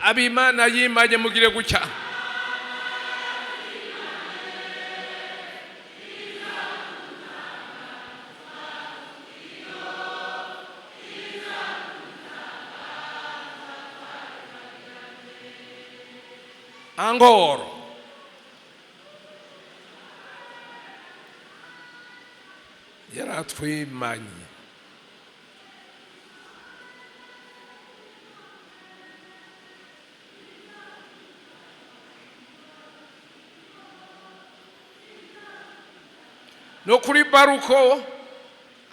Abimana yimanye mugire gutya. Angoro yaratwimanye. No kuri baruko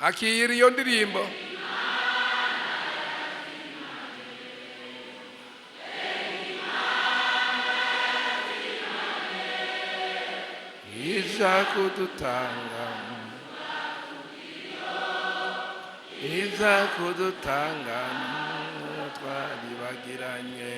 akiyira iyo ndirimbo. Iza kudutanga, iza kudutanga, twaribagiranye.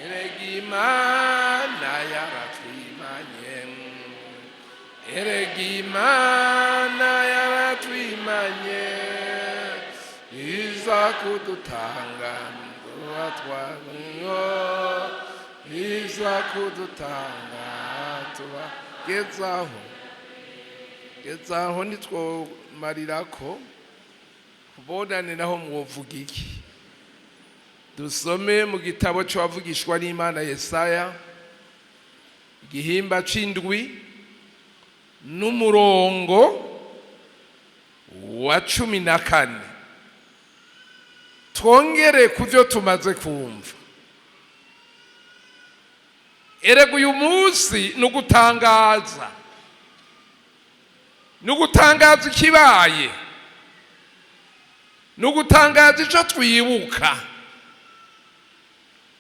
Erega Imana yaratwimanye, erega Imana yaratwimanye, iza kudutanga tuba, iza kudutanga tuba. Gezaho, gezaho, ntitwomarirako kubonane naho mwovuga iki? Dusome mu gitabo c'uwavugishwa n'Imana Yesaya, igihimba c'indwi n'umurongo wa 14, twongere ku byo tumaze kumva. Erega uyu munsi ni ugutangaza, ni ugutangaza ikibaye, ni ugutangaza icyo twibuka.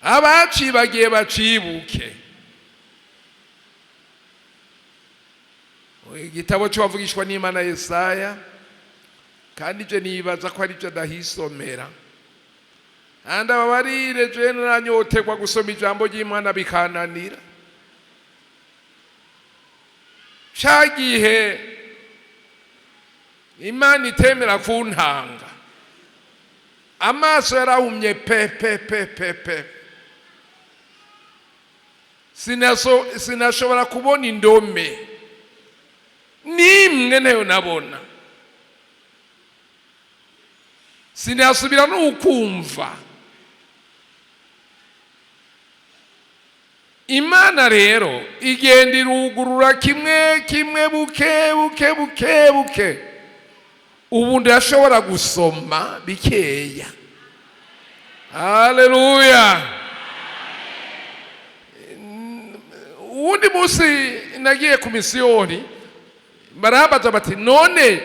Abacibagiye bacibuke. Igitabo cy'uwavugishwa n'Imana Yesaya, kandi ibyo nibaza ko ari byo ndahisomera, kandi ababarire je naranyoterwa gusoma ijambo ry'Imana bikananira. Ca gihe Imana itemera kuntanga, amaso yarahumye pe pe pe pe pe, sinashobora kubona indome nimwe, ntayo nabona, sinasubira n'ukumva. Imana rero igenda irugurura kimwe kimwe, buke buke buke buke, ubu ndashobora gusoma bikeya. Haleluya! Uwundi munsi nagiye ku misiyoni, barambaza bati: "None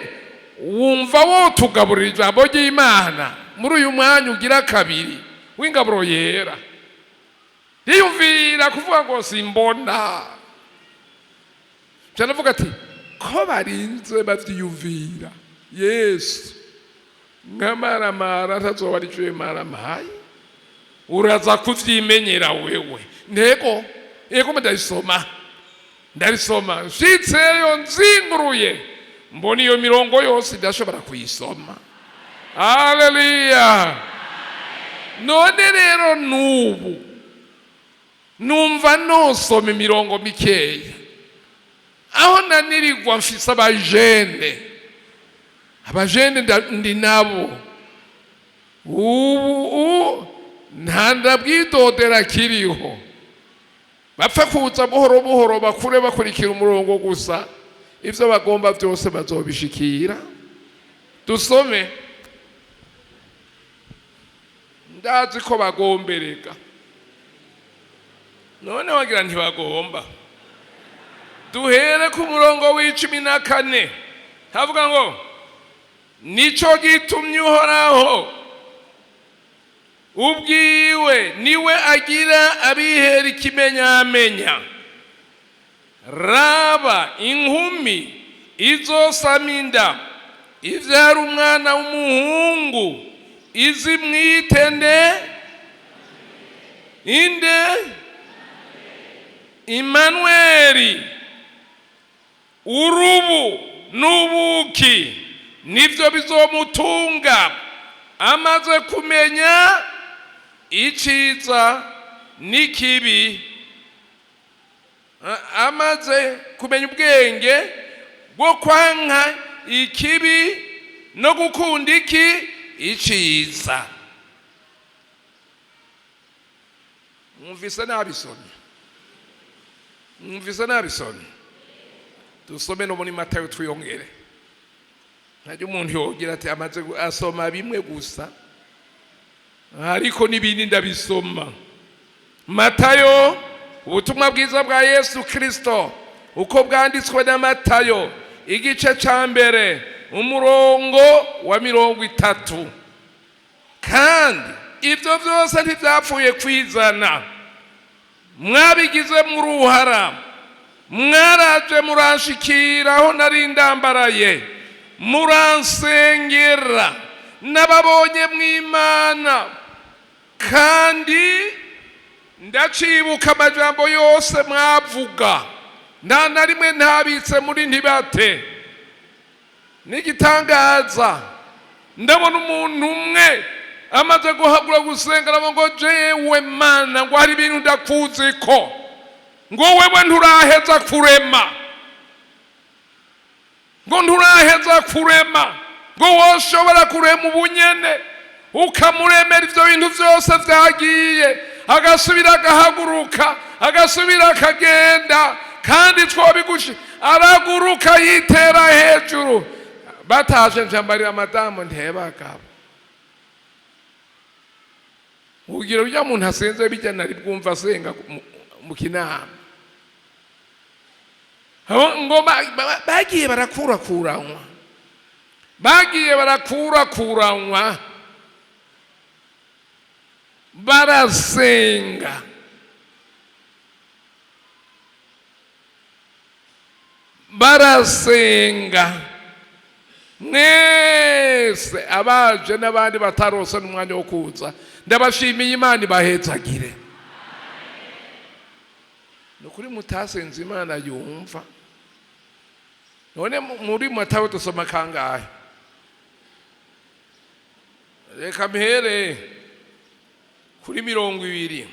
wumva wotugaburira ijambo ry'Imana muri uyu mwanya ugira kabiri w'ingaburo yera?" Yiyumvira kuvuga ngo simbona, cyanavuga ati ko barinze bavyiyumvira, Yesu nk'amaramara ntazoba ari maramaye, uraza kuvyimenyera wewe. Ntego yego, ndarisoma, ndarisoma, nshitseyo nzinguruye mbona iyo mirongo yose ndashobora kuyisoma. Haleluya! None rero n'ubu numva nosoma imirongo mikeya. Aho nanirirwa, mfise abajene, abajene ndi nabo ubu, nta ndabwidodera kiriho, bapfa kuza buhoro buhoro, bakure bakurikira umurongo gusa, ivyo bagomba byose bazobishikira. Dusome, ndazi ko bagomberega. None wagira ntibagomba? Duhere ku murongo wa 14, havuga ngo: "Nico gitumye Uhoraho ubwiwe niwe agira abihera ikimenyamenya. Raba, inkumi izosama inda." Ivyara umwana w'umuhungu, izimwite nde? Inde? Imanueli. Urubu n'ubuki nivyo bizomutunga, amaze kumenya iciza n'ikibi, amaze kumenya ubwenge bwo kwanka ikibi no gukunda iki? Iciza. Mwumvise nabisomye? Mwumvise nabisomye? Dusome no muri Matayo twiyongere. Ntajya umuntu yogira ati amaze asoma bimwe gusa, ariko n'ibindi ndabisoma. Matayo, ubutumwa bwiza bwa Yesu Kristo uko bwanditswe na Matayo, igice ca mbere, umurongo wa 30. Kandi ibyo byose ntibyapfuye kwizana, mwabigize mu ruhara, mwaraje muranshikira aho nari ndambaraye, muransengera, n'ababonye mw'Imana. Kandi ndacibuka amajambo yose mwavuga, nta na rimwe ntabitse muri ntibate. N'igitangaza, ndabona umuntu umwe amaze guhagura gusenga, aravuga ngo jewe Mana, ngo hari ibintu ndakuzi ko ngo wewe nturaheza kurema, ngo nturaheza kurema, ngo woshobora kurema ubunyene ukamuremera ivyo bintu vyose vyagiye, agasubira agahaguruka, agasubira akagenda, kandi twobigushi araguruka yitera hejuru. Bataje njambarira madamu ntebagabo, ugira urya muntu asenze bijya nari bwumva asenga mu kinama, ngo bagiye barakurakuranwa, bagiye barakurakuranwa, barasenga. Barasenga mwese abaje n'abandi batarose n'umwanya wo kuza, ndabashimiye, Imana ibahezagire. Ni ukuri mutasenze Imana yumva. None muri Matayo dusoma kangahe? Reka mpere kuri 20.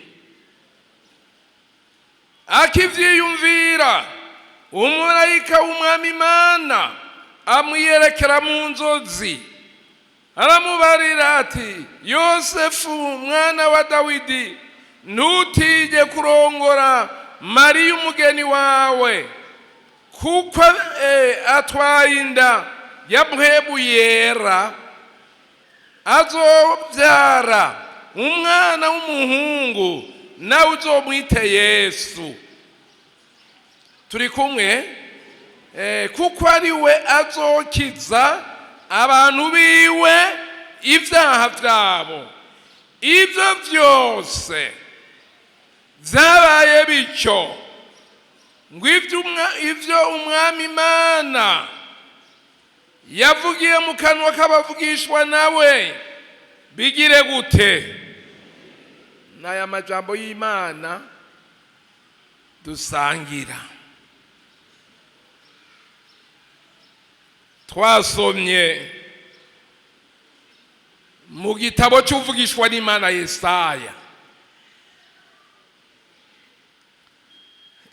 Akivyiyumvira, umumarayika w'Umwami Imana amwiyerekera mu nzozi, aramubarira ati: Yosefu mwana wa Dawidi, ntutinye kurongora Mariya umugeni wawe, kuko atwaye inda ya Mpwemu Yera, azobyara umwana w'umuhungu, nawe uzomwite Yesu. Turi kumwe? Kuko ari we azokiza abantu biwe ibyaha byabo. Ibyo byose byabaye bityo ngo ibyo Umwami Imana yavugiye mu kanwa k'abavugishwa nawe bigire gute? N'aya majambo y'Imana dusangira. Twasomye mu gitabo cy'uvugishwa n'Imana Yesaya.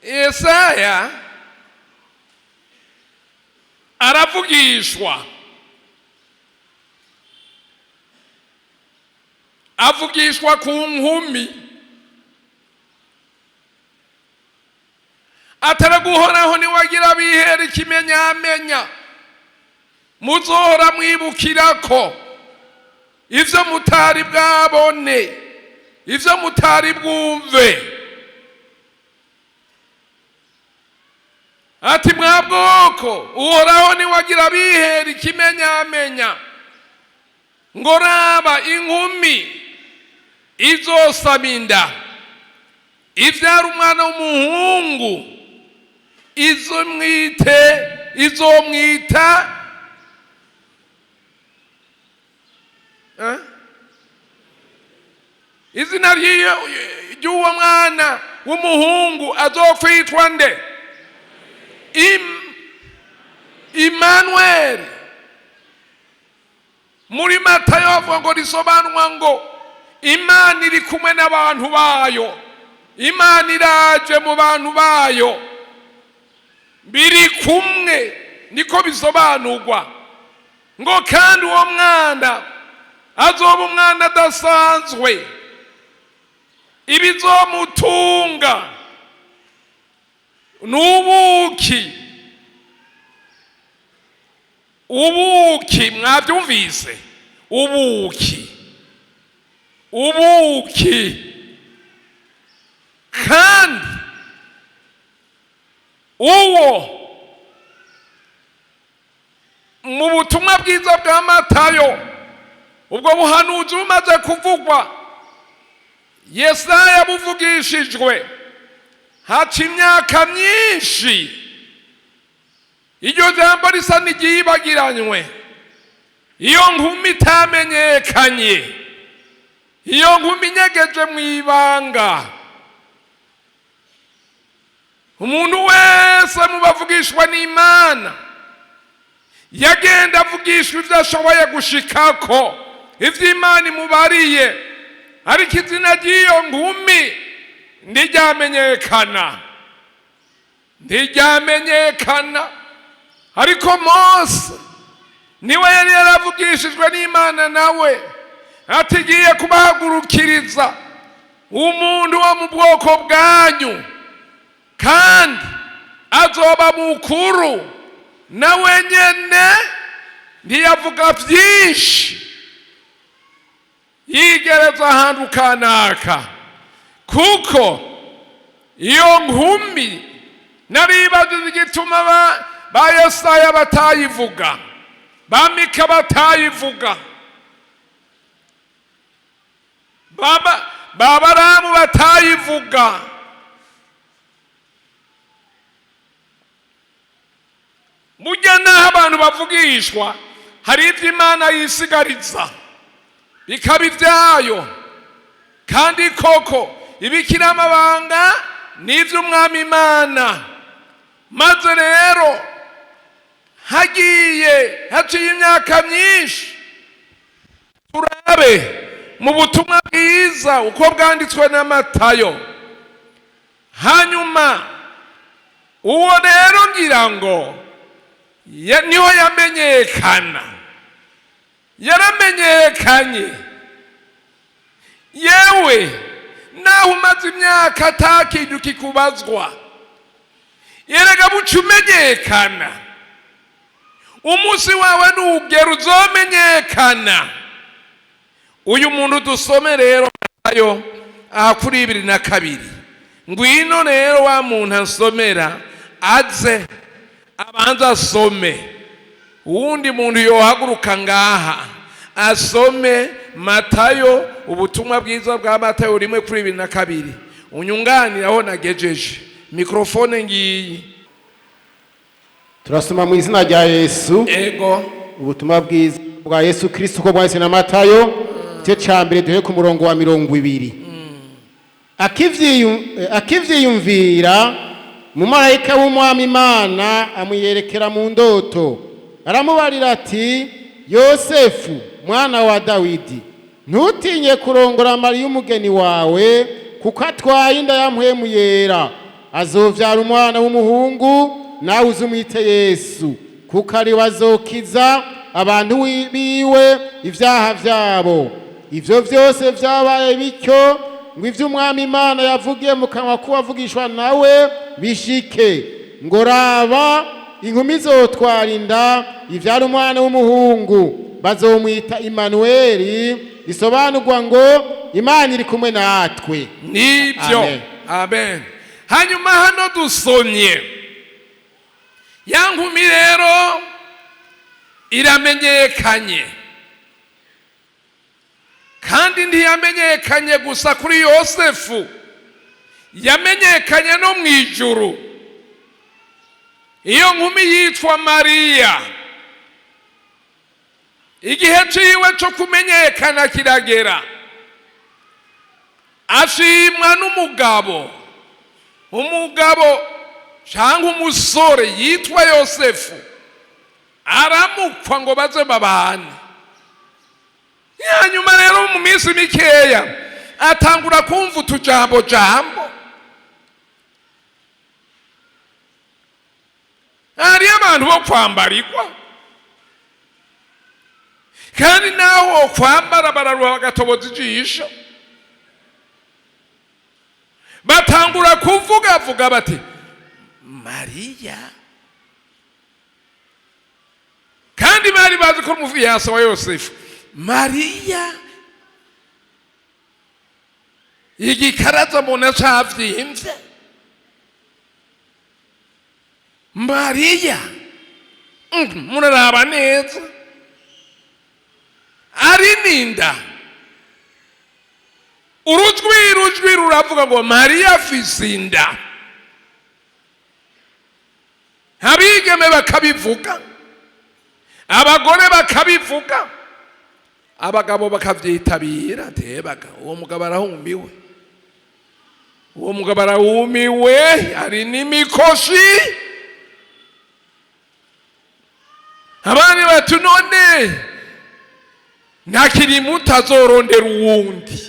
Yesaya aravugishwa, avugishwa ku nkumi, ataraguhoraho niwagira bihera ikimenyamenya, muzohora mwibukirako ivyo mutari bwabone, ivyo mutari bwumve. Ati mwa bwoko, Uhoraho niwagira bihera ikimenyamenya, ngo raba inkumi izosama inda ivyara umwana w'umuhungu, izomwita Eh? Izina ry'uwo mwana w'umuhungu azokwitwa nde? Immanuel. Muri Matayo bavuga ngo risobanurwa ngo Imana iri kumwe n'abantu bayo, Imana iraje mu bantu bayo, biri kumwe, niko bisobanurwa. Ngo kandi uwo mwana azoba umwana adasanzwe, ibizomutunga n'ubuki. Ubuki, mwabyumvise? Ubuki, ubuki. Kandi uwo mu butumwa bwiza bwa Matayo, ubwo buhanuzi bumaze kuvugwa, Yesaya buvugishijwe, haca imyaka myinshi, iryo jambo risa n'iryibagiranywe, iyo nkumi itamenyekanye, iyo nkumi inyegeje mu ibanga. Umuntu wese mu bavugishwa n'Imana yagenda avugishwa ivyo ashoboye gushikako, ivyo Imana imubariye, ariko izina ry'iyo nkumi ntiryamenyekana, ntiryamenyekana. Ariko Mose niwe yari yaravugishijwe n'Imana, nawe atigiye kubahagurukiriza umuntu wo mu bwoko bwanyu, kandi azoba mukuru, nawe nyene ntiyavuga vyinshi, yigereza ahantu kanaka, kuko iyo nkumi naribajije igituma ba Yesaya batayivuga, ba Mika batayivuga, ba Baramu batayivuga. Burya naho abantu bavugishwa, hari ivyo Imana yisigariza bikaba ivyayo, kandi koko ibikira amabanga n'ivy'Umwami Imana. Maze rero hagiye haciye imyaka myinshi, turabe mu butumwa bwiza uko bwanditswe na Matayo. Hanyuma uwo rero ngira ngo niho yamenyekana, yaramenyekanye. Yewe naho umaze imyaka atakintu kikubazwa, erega buca umenyekana. Umunsi wawe nugera uzomenyekana. Uyu muntu dusome rero Matayo aha kuri 22, ngwino rero wa muntu ansomera aze abanza asome. Uwundi muntu yohaguruka ngaha asome Matayo, ubutumwa bwiza bwa Matayo 1:22. Unyunganira aho nagejeje, mikrofone ngiyi. Turasoma mu izina rya Yesu. Ego. Ubutumwa bwiza bwa Yesu Kristo uko bwanditswe na Matayo, igice ca mbere duhere ku murongo wa 20. Akivyiyumvira, umumarayika w'Umwami Imana amuyerekera mu ndoto, aramubarira ati: Yosefu mwana wa Dawidi, ntutinye kurongora Mariya umugeni wawe, kuko atwaye inda ya Mpwemu Yera. Azovyara umwana w'umuhungu, nawe uzumwite Yesu, kuko ari we azokiza abantu biwe ivyaha vyabo. Ivyo vyose vyabaye bityo ngo ivyo Umwami Imana yavugiye mu kanwa k'uwavugishwa nawe bishike, ngo raba inkumi izotwara inda ivyara umwana w'umuhungu, bazomwita Imanueli, risobanurwa ngo Imana iri kumwe natwe. Nibyo. Amen. Amen. Hanyuma hano dusomye ya nkumi rero iramenyekanye, kandi ntiyamenyekanye gusa kuri Yosefu, yamenyekanye no mu ijuru. Iyo nkumi yitwa Mariya. Igihe ciwe co kumenyekana kiragera, ashimwa n'umugabo, umugabo cyangwa umusore yitwa Yosefu, aramukwa ngo baze babane. Hanyuma rero mu minsi mikeya atangura kumva utujambo jambo. Hariyo abantu bo kwambarigwa, kandi nawe wo kwambara bararuha bagatoboza ijisho. Batangura kuvugavuga bati Mariya, kandi bari bazi ko umufiyanse wa Yosefu. Mariya igikaraza mbona cavyimbye. Mariya muraraba neza ari ninda. Urujwi rujwi ruravuga ngo Mariya afise inda. Abigeme bakabivuga, abagore bakabivuga, abagabo bakavyitabira. Tebaga uwo mugabo arahumiwe, uwo mugabo arahumiwe, ari n'imikoshi. Abandi bati none ntakiri muto azorondera uwundi.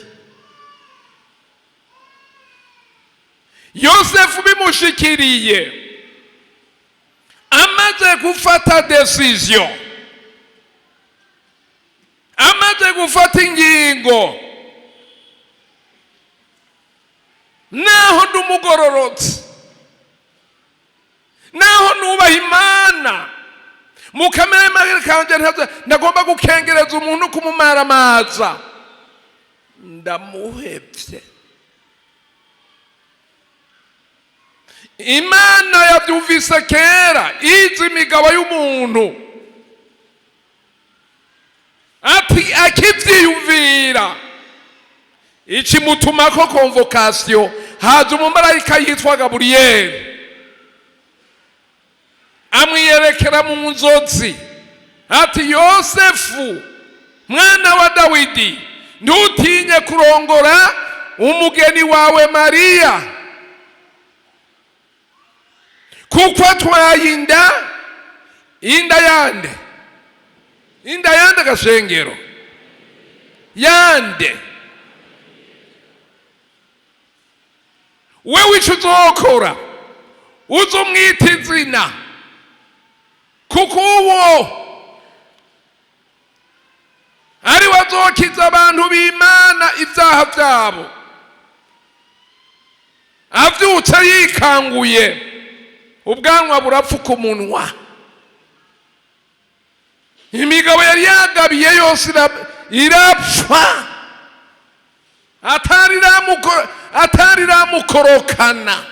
Yosefu bimushikiriye, amaze gufata decision, amaze gufata ingingo, naho ndumugororotse, naho nubaha Imana, mu kamere kanje ndagomba gukengereza umuntu kumumaramaza, ndamuhevye. Imana yavyumvise kera, izi imigabo y'umuntu, ati akivyiyumvira ikimutumako convocation. Haza umumarayika yitwa Gaburiyeli, amwiyerekera mu nzozi ati Yosefu mwana wa Dawidi, ntutinye kurongora umugeni wawe Mariya, kuko atwaye inda. Inda yande? Inda yande gashengero yande? Wewe ico uzokora uzumwita izina, kuko uwo ari we azokiza abantu b'Imana ibyaha byabo. Avyutse yikanguye, ubwanwa burapfuka umunwa, imigabo yari yagabiye yose irapfa, atari ramukorokana.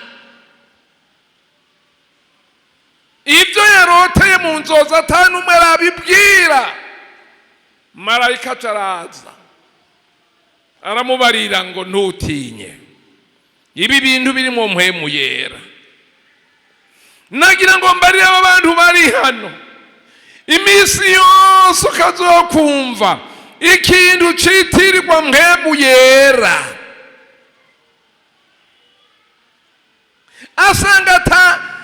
Ibyo yaroteye mu nzozi atanumwe arabibwira. Marayika ataraza aramubarira ngo ntutinye, ibi bintu biri mu mpwemu yera. Nagira ngo mbarire aba bantu bari hano, iminsi yose ukazokumva ikintu citirirwa mpwemu yera, asanga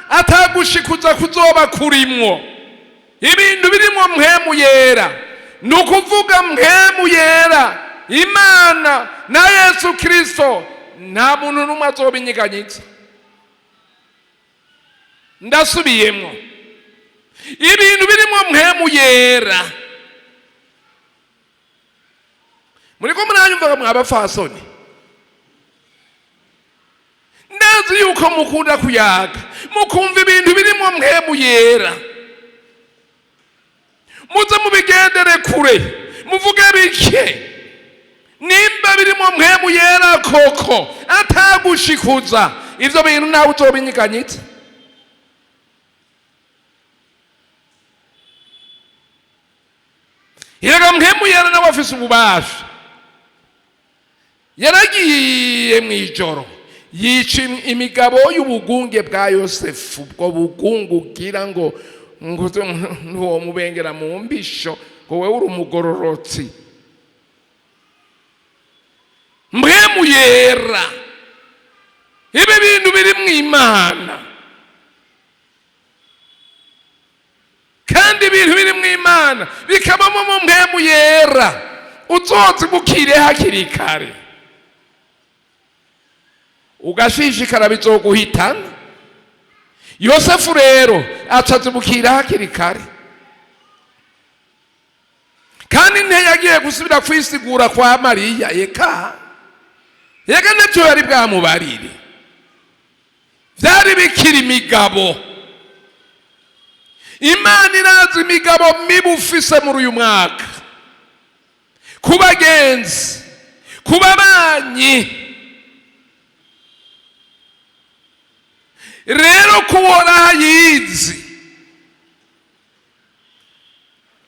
atagushikuza kuzoba kurimwo. Ibintu birimwo mpwemu yera, ni ukuvuga mpwemu yera Imana na Yesu Kristo, nta muntu n'umwe azobinyiganyiza. Ndasubiyemwo, ibintu birimwo mpwemu yera. Muriko muranyumva mwabafasoni? Ndazi yuko mukunda kuyaga, mukumva ibintu birimwo mpwemu yera. Muze mubigendere kure, muvuge bike. Nimba birimwo mpwemu yera koko atagushikuza, ivyo bintu nawe uzobinyiganyitsa. Erega mpwemu yera nawe afise ububasha. Yaragiye mw'ijoro yica imigabo y'ubugunge bwa Yosefu. Ubwo bugungu ugira ngo ntiwomubengera mu mbisho, Ngo wewe uri umugororotsi. Mpwemu Yera, ibi bintu biri mu Imana, kandi ibintu biri mu Imana bikabamo mu Mpwemu Yera, uzozibukire hakiri kare, ugashishikara bizoguhitana. Yosefu rero acazibukira hakiri kare, kandi ntiyagiye gusubira kwisigura kwa Mariya. Eka eka, nabyo yari bwamubarire, byari bikiri imigabo. Imana irazi imigabo mibi ufise muri uyu mwaka, ku bagenzi, ku babanyi. Rero kubona yizi,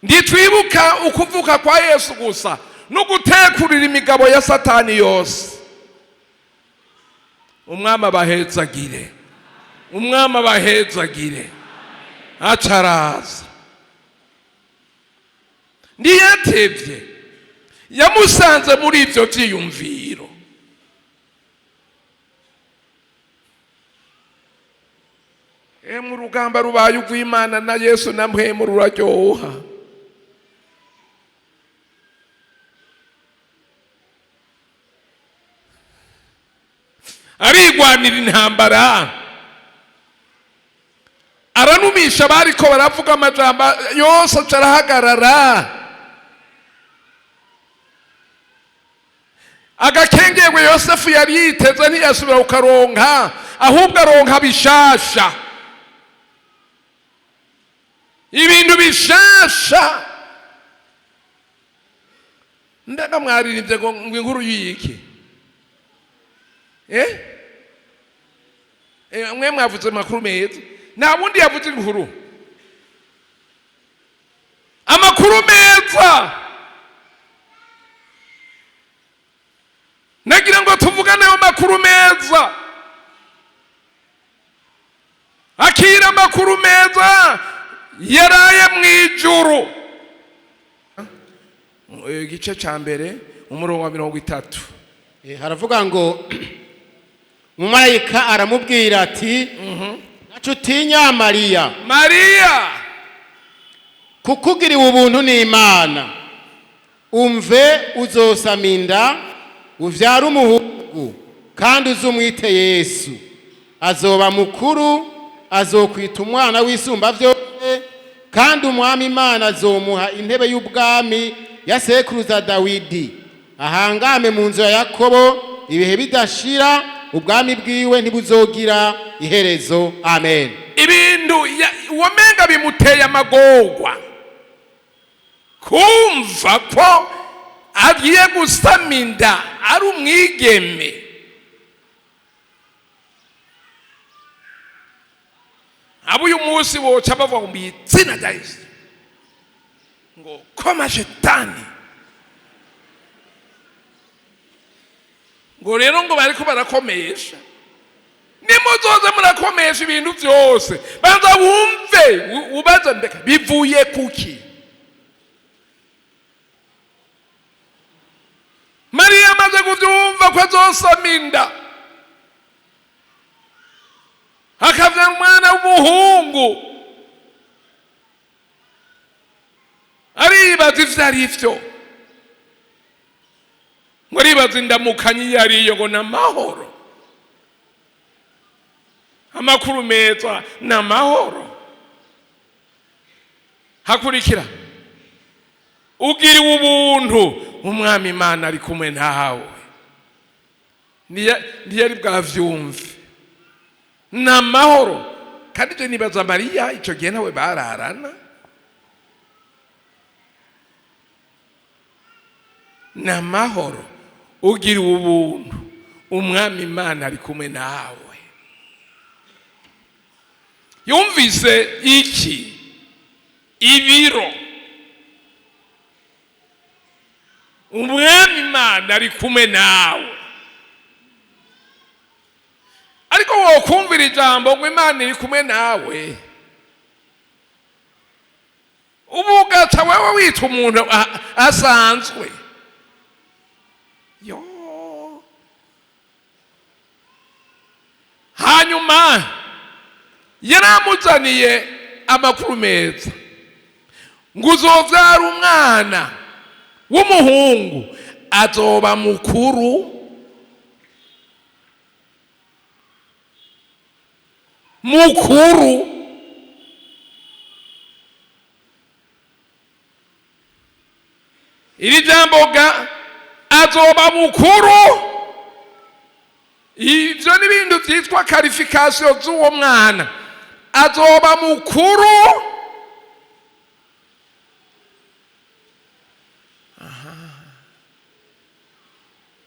ntitwibuka ukuvuka kwa Yesu gusa, no gutekurira imigabo ya Satani yose. Umwami abahezagire, Umwami abahezagire. Acaraza, ntiyatevye, yamusanze muri ivyo vyiyumviro. Emwe, urugamba rubaye urw'Imana na Yesu na Mpwemu ruraryoha. Arigwanira intambara, aranumisha abariko baravuga amajambo yose, aca arahagarara. Agakengerwe Yosefu yari yiteze ntiyasubira kukaronka, ahubwo aronka bishasha, ibintu bishasha. Mbega mwaririmbye ngo inkuru y'iki? Mwe mwavuze amakuru meza, nta wundi yavuze inkuru, amakuru meza. Nagira ngo tuvugane ayo makuru meza. Akira amakuru meza yaraye mu ijuru. Igice cya mbere, umurongo wa 30. Haravuga ngo umumarayika aramubwira ati: "Ntaco utinya, Mariya, Mariya, kuko ugiriwe ubuntu n'Imana. Umve, uzosama inda, uvyare umuhungu, kandi uzumwite Yesu. Azoba mukuru, azokwita Umwana w'Isumba Vyose, kandi Umwami Imana azomuha intebe y'ubwami ya sekuruza Dawidi, ahangame mu nzu ya Yakobo ibihe bidashira, ubwami bwiwe ntibuzogira iherezo. Amen." Ibintu wamenga bimuteye amagorwa, kumva ko agiye gusama inda ari umwigeme. Abo uyu munsi boca bavuga ngo mw'izina rya Yesu, ngo koma shetani, ngo rero ngo bariko barakomesha. Nimuzoze murakomesha ibintu byose, banza wumve, ubaze mbeka bivuye kuki. Mariya amaze kuvyumva ko azosama inda akavyara umwana w'umuhungu, aribaza ivyo ari vyo, ngo aribaza indamukanyi iyo ariyo, ngo ni amahoro, amakuru meza ni amahoro. Hakurikira: "Ugiriwe ubuntu, Umwami Imana ari kumwe nawe." Ntiyari bwavyumve, ni amahoro. Kandi ibyo nibaza Mariya icyo gihe nawe bararana, ni amahoro, ugiriwe ubuntu, Umwami Imana ari kumwe nawe. Yumvise iki? Ibiro, Umwami Imana ari kumwe nawe. Ariko wokumvira ijambo ngo Imana iri kumwe nawe. Ubu ugaca wewe witwa umuntu asanzwe. Yo, hanyuma yaramuzaniye amakuru meza ngo uzovyara umwana w'umuhungu, azoba mukuru, mukuru. Iri jambo ga azoba mukuru, ivyo ni ibintu vyitwa qualification z'uwo mwana. Azoba mukuru.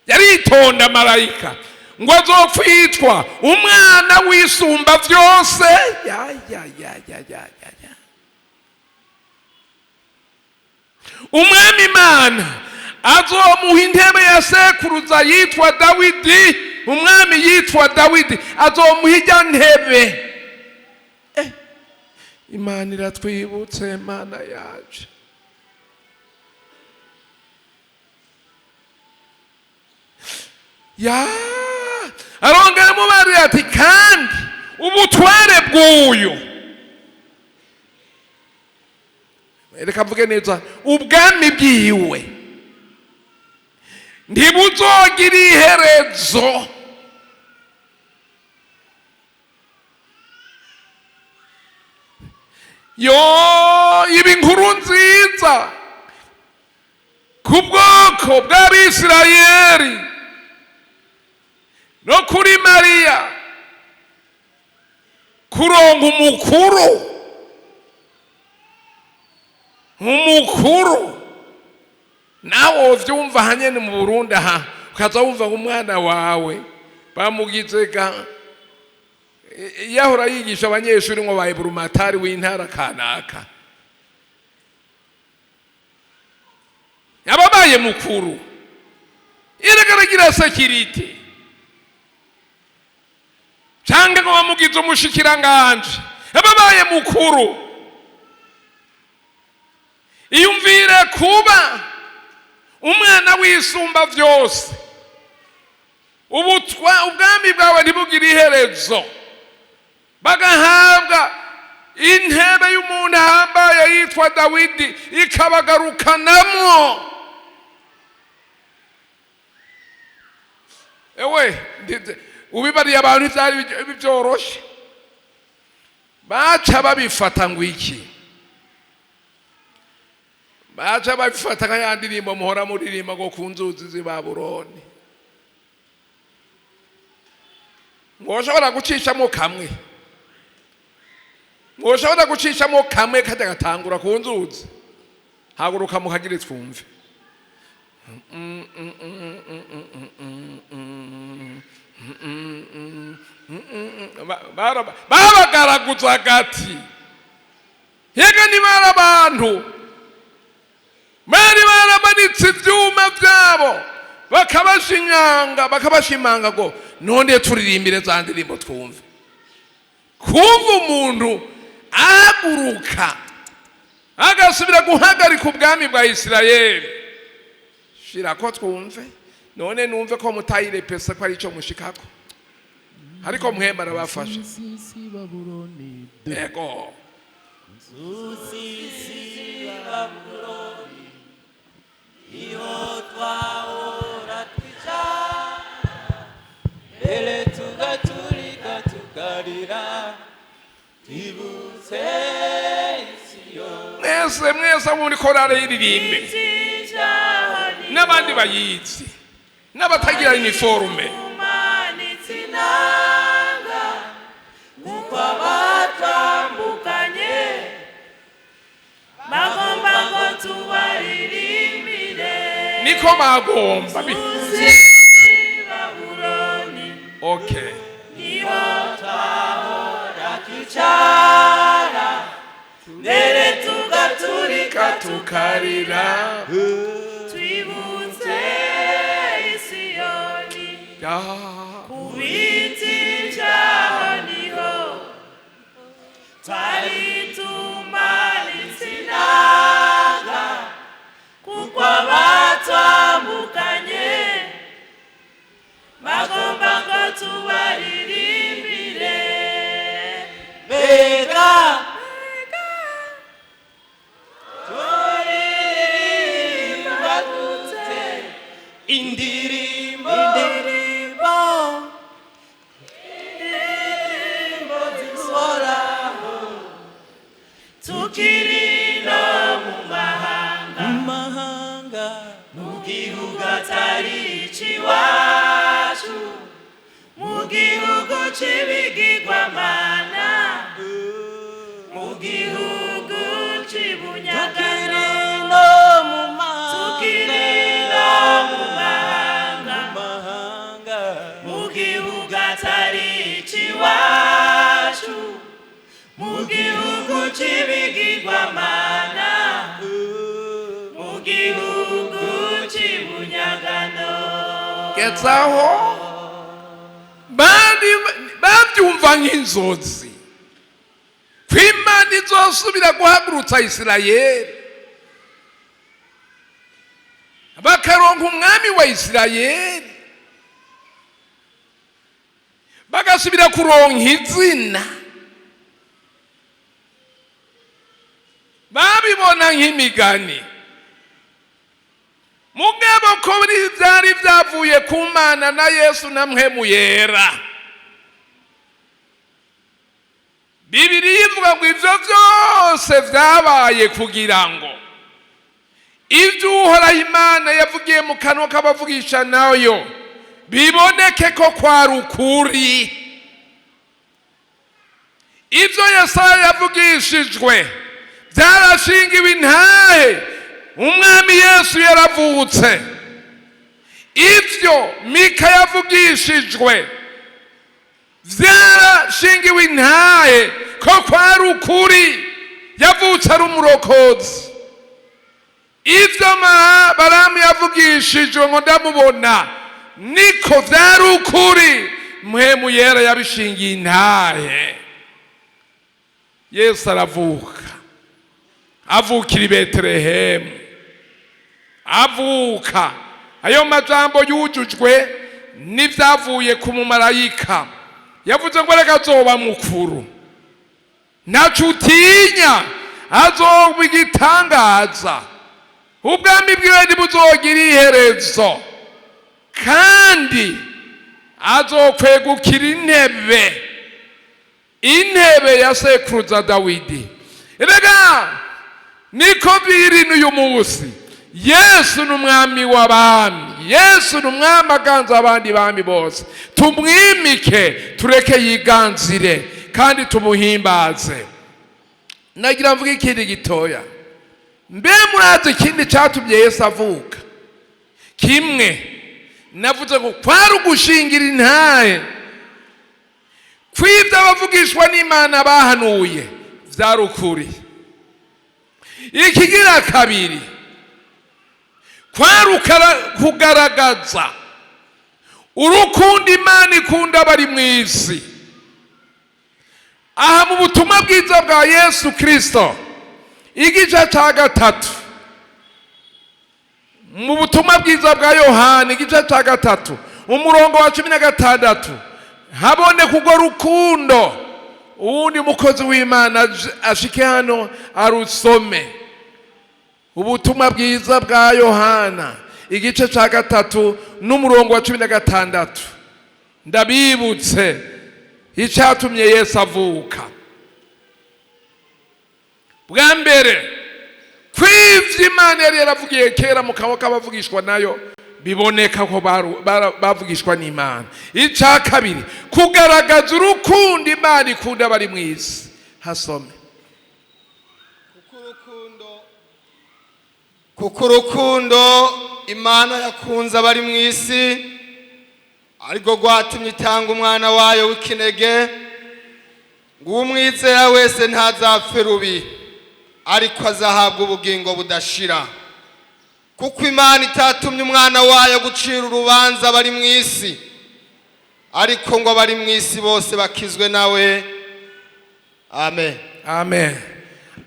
Yaritonda marayika ngo azokwitwa umwana w'Isumba Vyose. Ya ya ya ya ya ya ya. Umwami Imana azomuha intebe ya sekuruza yitwa Dawidi. Umwami yitwa Dawidi azomuha ijya ntebe. Imana iratwibutse, Imana yaje. Ya, arongera mubari ati kandi ubutware bw'uyu, reka mvuge neza, ubwami bwiwe ntibuzogira iherezo. Yo, ibi nkuru nziza ku bwoko bw'Abisirayeli no kuri Mariya, kuronka umukuru, umukuru. Nawe wovyumva hanyene mu Burundi aha, ukaza wumva ngo umwana wawe bamugize ga yahora yigisha abanyeshuri ngo baye burumatari w'intara kanaka, yababaye mukuru, iregaragira sekirite, cyangwa ngo bamugize umushikiranganje, yababaye mukuru. Iyumvire kuba umwana w'Isumba Vyose, ubutwa ubwami bwawe ntibugire iherezo, bagahabwa intebe y'umuntu ahambaye yitwa Dawidi, ikabagarukanamwo. Ewe, ubibariye abantu ivyari byoroshe, baca babifata ngo iki? Baca babifata nka ya ndirimbo muhora muririmba ngo ku nzuzi z'i Babuloni. Mwoshobora gucishamo kamwe, mwoshobora gucishamo kamwe kajya gatangura ku nzuzi. Haguruka mukagire twumve. Babagaraguza agati. Yega nibara abantu bari baramanitse ivyuma vyabo, bakabashinyanga, bakabashimanga ngo none turirimbire za ndirimbo twumve. Kumva umuntu ahaguruka agasubira guhagarika ubwami bwa Isirayeli, shira ko twumve. None numve ko mutayirepesa ko ari ico mushikako, ariko mwemba arabafasha. Ego. Iyo twahora twicara mbere tugaturika tukarira, twibutse Isiyoni. Mwese mwese muri korale y'iririmbe, n'abandi bayizi, n'abatagira uniforme, Umanitse inanga kuko abatambukanye bagomba ngo tubaririmbire. Niko bagomba. Uzi Babuloni. Okay. Niho twahora twicara mbere tugaturika tukarira, twibutse Isiyoni. Ya. Ku biti vyaho niho twari tumanitse inanga. twambukanye, bagomba ngo tubaririmbire. Mbega turirimba gute indirimbo, indirimbo, indirimbo zihoraho, tukiri no mu mahanga, mu mahanga, mu gihugu atari icy'iwacu, mu gihugu c'ibigirwamana, mu gihugu tukiri c'Ibunyagano. No mu mahanga, Tukiri no mu mahanga, mahanga, mu gihugu atari icy'iwacu, mu gihugu c'ibigirwamana, mu gihugu c'Ibunyagano. Gezaho bari babyumva nk'inzozi ko Imana izosubira guhagurutsa Isirayeli, bakaronka umwami wa Isirayeli, bagasubira kuronka izina. Babibona nk'imigani, mugabo ko byari byavuye ku Mana na Yesu na Mpwemu Yera. Bibiliya ivuga ngo ibyo byose byabaye kugira ngo ibyo Uhoraho Imana yavugiye mu kanwa k'abavugisha nayo biboneke ko kwari ukuri. Ibyo Yesaya yavugishijwe byarashingiwe intahe, umwami Yesu yaravutse. Ibyo Mika yavugishijwe byarashingiwe intahe ko kwari ukuri, yavutse ari umurokozi. Ibyo Baramu yavugishijwe ngo ndamubona, niko byari ukuri, Mpwemu Yera yabishingiye intahe. Yesu aravuka, avukira i Betelehemu. Avuka, ayo majambo yujujwe n'ibyavuye ku mumarayika yavuze ngo reka azoba mukuru, ntaco utinya, azoba igitangaza, ubwami bwiwe ntibuzogira iherezo, kandi azokwegukira intebe, intebe ya sekuruza Dawidi. Erega niko biri n'uyu munsi. Yesu ni umwami w'abami, Yesu ni umwami aganza abandi bami bose. Tumwimike, tureke yiganzire, kandi tumuhimbaze. Nagira mvuge ikindi gitoya. Mbe murazi ikindi cyatumye Yesu avuka? Kimwe navuze ngo kwari ugushingira intahe kw'ibyo abavugishwa n'Imana bahanuye byari ukuri. Ikigira kabiri, kwari kugaragaza urukundo Imana ikunda abari mu isi. Aha mu butumwa bwiza bwa Yesu Kirisito, igice cya 3, mu butumwa bwiza bwa Yohani igice cya 3 umurongo wa 16, haboneka urwo rukundo. Uwundi mukozi w'Imana ashike hano arusome. Ubutumwa bwiza bwa Yohana igice cya 3 n'umurongo wa 16. Ndabibutse icyatumye Yesu avuka. Bwa mbere, kw'ivyo Imana yari yaravugiye kera mu kanwa k'abavugishwa nayo biboneka ko bavugishwa n'Imana. Icya kabiri, kugaragaza urukundo Imana ikunda abari mu isi. Hasome. Kuko urukundo Imana yakunze abari mu isi ariko rwatumye itanga umwana wayo w'ikinege, ngo umwizera wese ntazapfe rubi, ariko azahabwa ubugingo budashira. Kuko Imana itatumye umwana wayo gucira urubanza abari mu isi, ariko ngo abari mu isi bose bakizwe nawe. Amen. Amen.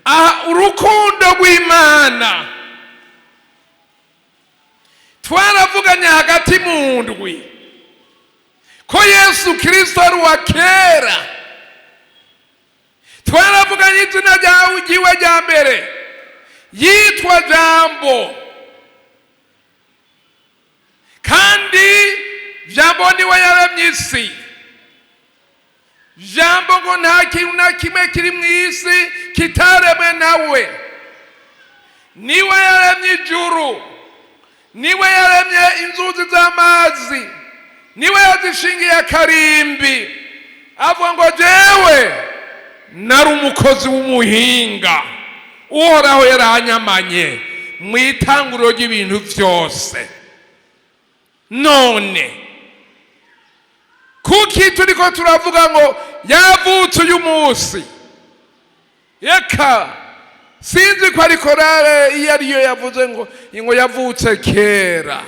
Aha urukundo rw'Imana. Twaravuganye hagati mu ndwi ko Yesu Kirisito ari uwa kera. Twaravuganye izina ryawe ryiwe rya mbere, yitwa Jambo, kandi Jambo niwe yaremye isi. Jambo ngo nta kintu na kimwe kiri mu isi kitaremwe nawe. Niwe yaremye ijuru, niwe yaremye inzuzi z'amazi, niwe yazishingiye akarimbi. Avuga ngo jewe nari umukozi w'umuhinga, Uhoraho yaranyamanye mu itanguriro ry'ibintu byose. None kuki turiko turavuga ngo yavutse uyu munsi? Reka, sinzi ko ari korale iyo ariyo yavuze ngo yavutse kera,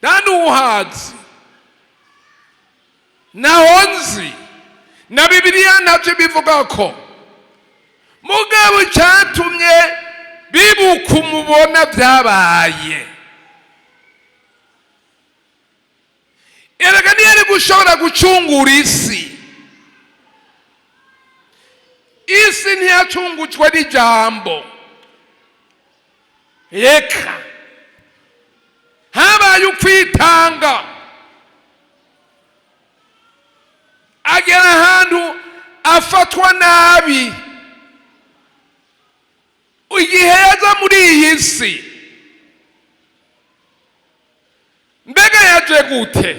nta n'uhazi, naho nzi na Bibiliya ntabyo bivuga ko. Mugabo icyatumye bibuka umubona byabaye, erega niyo ari gushobora gucungura isi. Isi ntiyacungujwe n'ijambo, reka habaye ukwitanga. Agera ahantu afatwa nabi igihe yaza muri iyi si. Mbega yaje gute?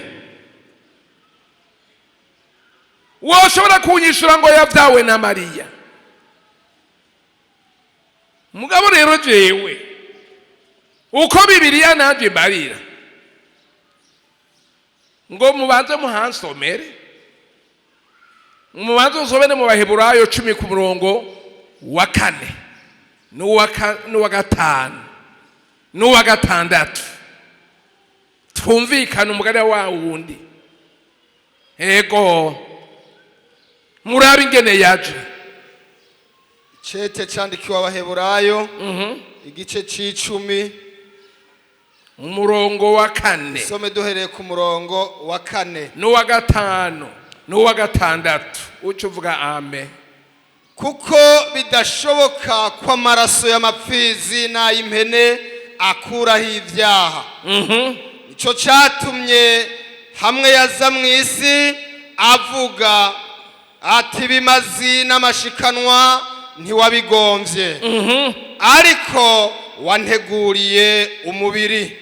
Woshobora kunyishura ngo yabyawe na Mariya. Mugabo rero jewe uko Bibiliya nanje mbarira ngo mubanze muhansomere, mubanze musomere mu Baheburayo 10 ku murongo wa 4 n'uwa 5 n'uwa 6, twumvikane umugani wa wundi. Ego, murabe ingene yaje. Icete candikiwe Abaheburayo, igice c'icumi, umurongo wa 4, some duhereye ku murongo wa 4 n'uwa 5 n'uwa 6, uca uvuga amen. Kuko bidashoboka ko amaraso y'amapfizi n'ay'impene akuraho ibyaha. Nico catumye hamwe yaza mu isi avuga ati ibimazi n'amashikanwa ntiwabigomvye, ariko wanteguriye umubiri.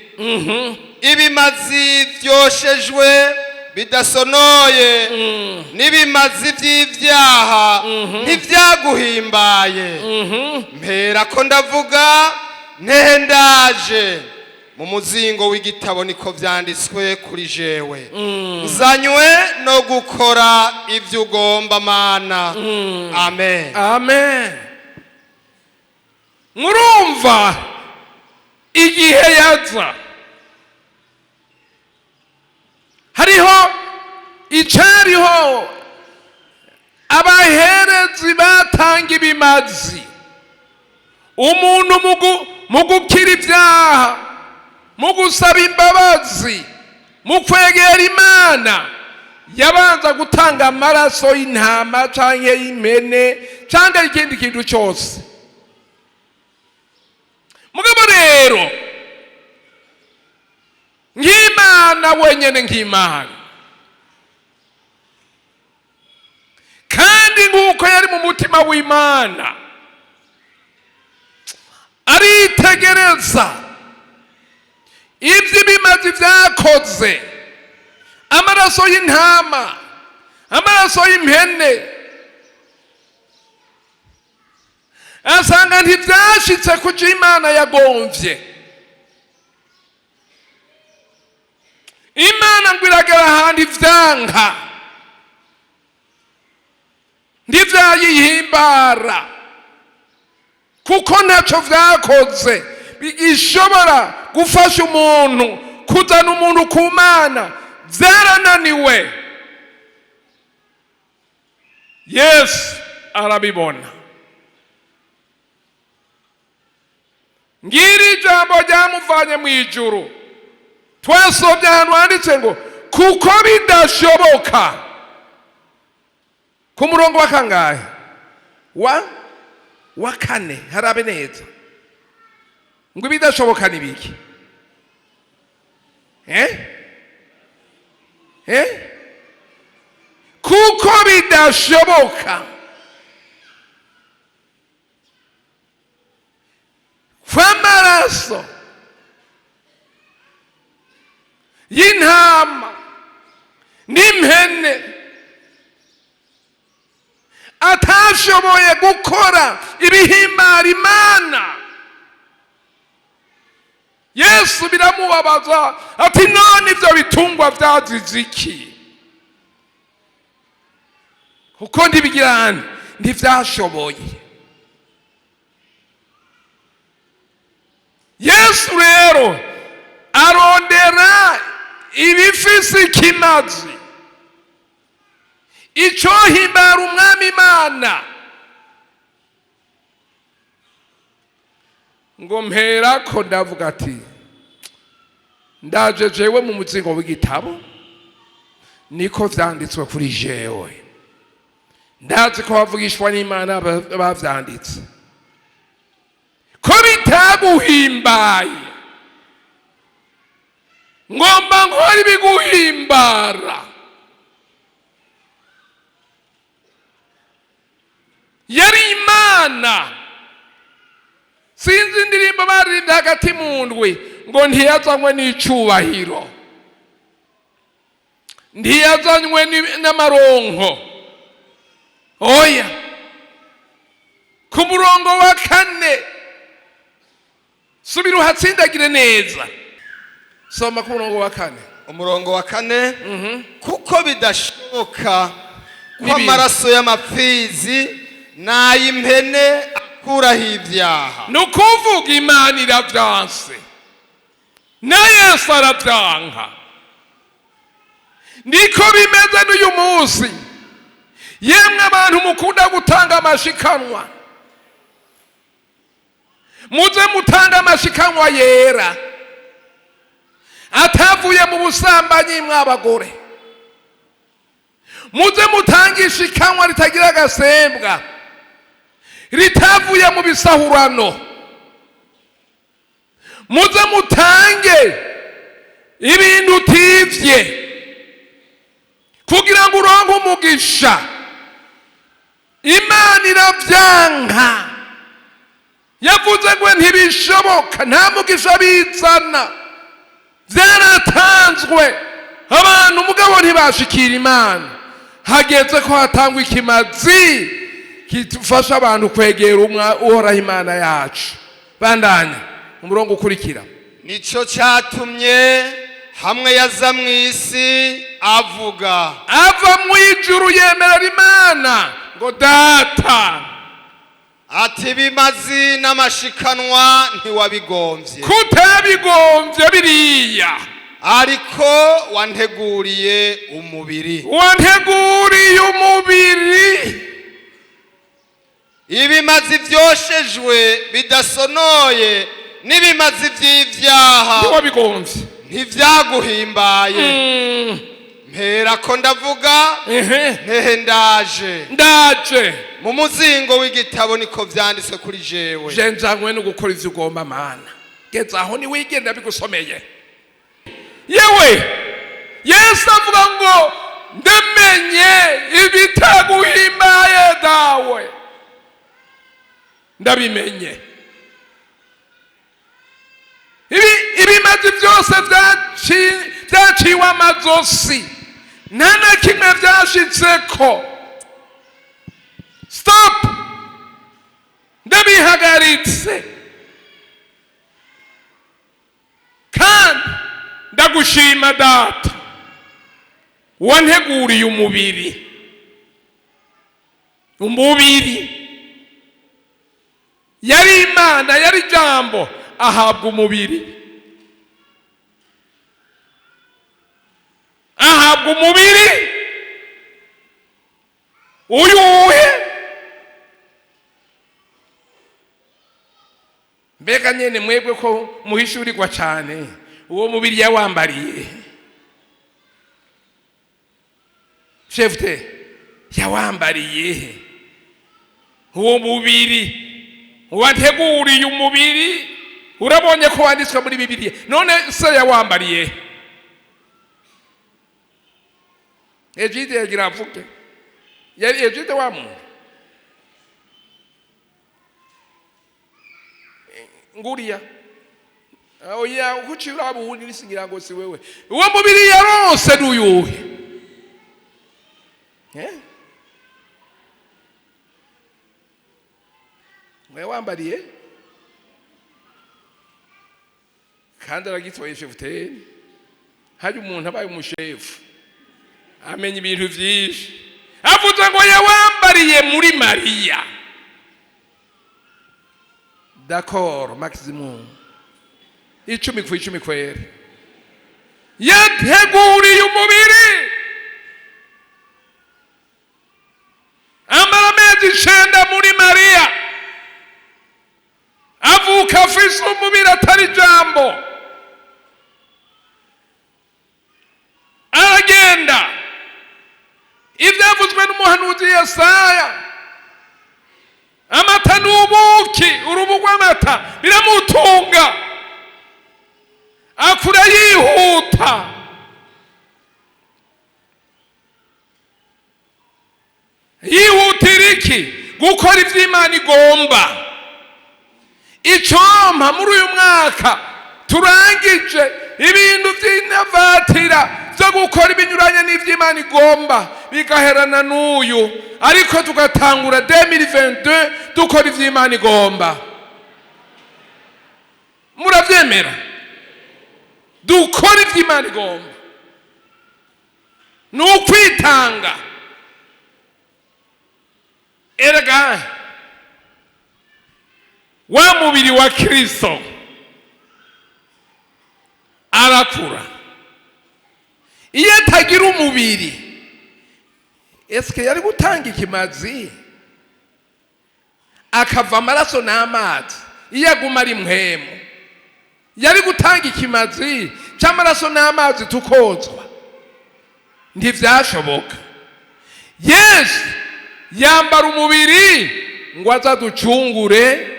Ibimazi vyoshejwe bidasonoye n'ibimazi vy'ivyaha ntivyaguhimbaye. Mpera ko ndavuga ntehe ndaje, mu muzingo w'igitabo niko vyanditswe kuri jewe. Nzanywe no gukora ivyo ugomba, Mana. Amen. Amen. Murumva igihe yaza hariho icariho abaherezi batanga ibimazi, umuntu mu gukira ibyaha, mu gusaba imbabazi, mu kwegera Imana, yabanza gutanga amaraso y'intama canke y'impene canke ikindi kintu cyose. Mugabo rero nk'Imana wenyene, nk'Imana, kandi nk'uko yari mu mutima w'Imana, aritegereza ibyo ibimazi vyakoze, amaraso y'intama, amaraso y'impene, asanga ntivyashitse kuco Imana yagomvye. Imana ngo iragera ahandi ivyanka, ntivyayihimbara, kuko ntaco vyakoze bigishobora gufasha umuntu, kuzana umuntu ku Mana. Vyarananiwe. Yesu arabibona. Ngiri ijambo ryamuvanye mu ijuru. Twasomye ahantu handitse ngo kuko bidashoboka, ku murongo wa kangahe? Wa kane. Harabe neza ngo ibidashoboka ni biki? Eh? Eh? Kuko bidashoboka kw'amaraso y'intama n'impene atashoboye gukora ibihimbara Imana. Yesu biramubabaza, ati none ibyo bitungwa byazize iki? Kuko ntibigirane, ntibyashoboye. Yesu rero arondera ibifise ikimazi, icyohimbara umwami Imana. Ngo mperako ndavuga ati ndaje jewe mu muzingo w'igitabo niko vyanditswe kuri jewe, ndazi ko bavugishwa n'Imana bavyanditse, ko bitaguhimbaye, ngomba nkora ibiguhimbara. Yari Imana. Sinzi indirimbo baririmbye hagati mu ndwi ngo ntiyazanywe n'icubahiro, ntiyazanywe n'amaronko. Oya, ku murongo wa kane subira uhatsindagire neza, soma ku murongo wa kane. Umurongo wa kane: kuko bidashoboka ko amaraso y'amapfizi n'ay'impene akuraho ibyaha. Ni ukuvuga Imana iravyanse na Yesu aravyanka. Niko bimeze n'uyu munsi. Yemwe abantu mukunda gutanga amashikanwa, muze mutanga amashikanwa yera atavuye mu busambanyi. Mw'abagore, muze mutange ishikanwa ritagira agasembwa, ritavuye mu bisahurano. Muze mutange ibintu utivye kugira ngo uronke umugisha. Imana iravyanka, yavuze ngo ntibishoboka, nta mugisha bizana. Byaratanzwe abantu, mugabo ntibashikira Imana. Hageze ko hatangwa ikimazi kidufasha abantu kwegera Uhoraho Imana yacu. Bandanya umurongo ukurikira. Nico cyatumye hamwe yaza mu isi avuga, ava mu ijuru yemerera Imana ngo Data, ati ibimazi n'amashikanwa ntiwabigombye, kutabigombye biriya, ariko wanteguriye umubiri. Wanteguriye umubiri. Ibimazi vyoshejwe bidasonoye n'ibimazi vy'ivyaha ntiwabigombye, ntivyaguhimbaye. Mpera ko ndavuga, ntehe ndaje, ndaje mu muzingo w'igitabo niko vyanditswe kuri jewe. Je nzanywe no gukora ivyo ugomba Mana. Geza aho niwigenda bigusomeye. Yewe Yesu avuga ngo ndamenye ibitaguhimbaye dawe, ndabimenye. Ibimazi byose vyaciwe amazosi, nta na kimwe vyashitseko. Stop, ndabihagaritse kandi ndagushima Data wanteguriye umubiri. Umubiri yari Imana, yari Jambo, ahabwa umubiri, ahabwa umubiri uyuhe. Mbega nyene mwebwe ko muhishurirwa cyane, Uwo mubiri yawambariye shefte, yawambariye he? Uwo mubiri wateguriye umubiri, urabonye ko wanditswe muri Bibiliya, none se yawambariye he? Egide yagira avuge, yari Egide wa muntu nguriya, oya, ukuci uraba uwundi nisigira ngo si wewe. Uwo mubiri yaronse n'uyuhe? Eh? Mwe wambariye kandi aragitoye chefuteri. Hari umuntu abaye umushefu amenya ibintu byinshi, avuze ngo yawambariye muri Mariya. D'accord, maximum 10 ku 10 kwera. Yateguriye umubiri, amara amezi 9 muri Mariya, avuka afise umubiri atari jambo, aragenda. Ibyavuzwe n'umuhanuzi Yesaya, amata n'ubuki, urubu rw'amata biramutunga, akura yihuta. Yihutira iki? Gukora iby'Imana igomba. Icompa muri uyu mwaka turangije ibintu by'inavatira byo gukora ibinyuranye n'iby'Imana igomba bigaherana n'uyu, ariko tugatangura 2022 dukora iby'Imana igomba. Murabyemera? Dukora iby'Imana igomba ni ukwitanga. Erega wa mubiri wa Kristo arakura. Iyo atagira umubiri, eske yari gutanga ikimazi akava amaraso n'amazi? Iyo aguma ari mpwemu, yari gutanga ikimazi cy'amaraso n'amazi tukozwa? Ntibyashoboka. Yesu yambara umubiri ngo azaducungure,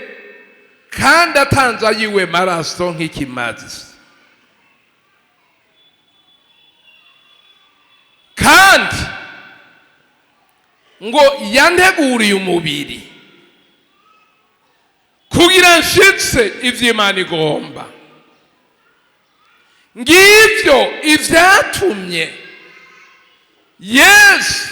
kandi atanze ayiwe maraso nk'ikimazi. Kandi ngo yanteguriye umubiri kugira nshitse ivy'Imana igomba. Ngivyo ivyatumye Yesu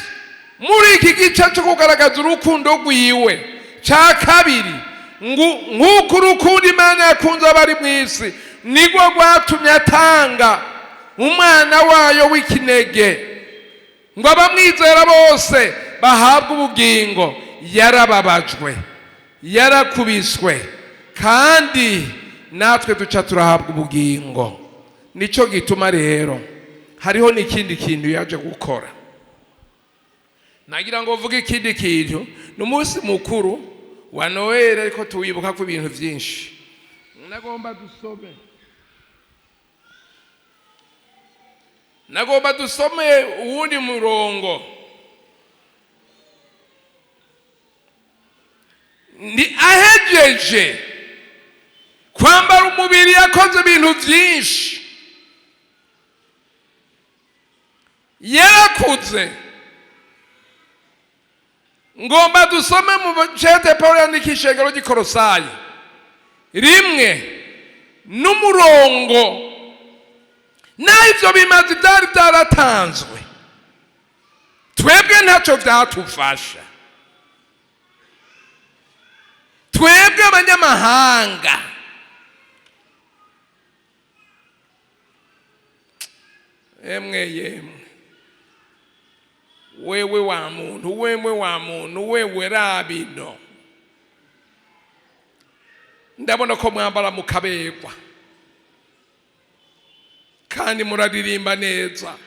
muri iki gice cyo kugaragaza urukundo rwiwe cya kabiri, nk'uko urukundo Imana yakunze abari mu isi nirwo rwatumye atanga umwana wayo w'ikinege ngo abamwizera bose bahabwe ubugingo. Yarababajwe, yarakubiswe, kandi natwe duca turahabwa ubugingo. Nicyo gituma rero hariho n'ikindi kintu yaje gukora. Nagira ngo mvuge ikindi kintu. Ni umunsi mukuru wa Noheli, ariko tuwibuka ko ibintu byinshi. Nagomba dusome uwundi murongo. Ni ahejeje kwambara umubiri, yakoze ibintu byinshi, yarakuze. Ngomba dusome mu cete Paul yandikisha ishengero ry'Ikorosayi 1 n'umurongo. Naho ibyo bimazi byari byaratanzwe, twebwe ntacyo byatufasha, twebwe abanyamahanga. Emwe yemwe, wewe wa muntu, wewe wa muntu, wewe rabino, ndabona ko mwambara mukaberwa kandi muraririmba neza.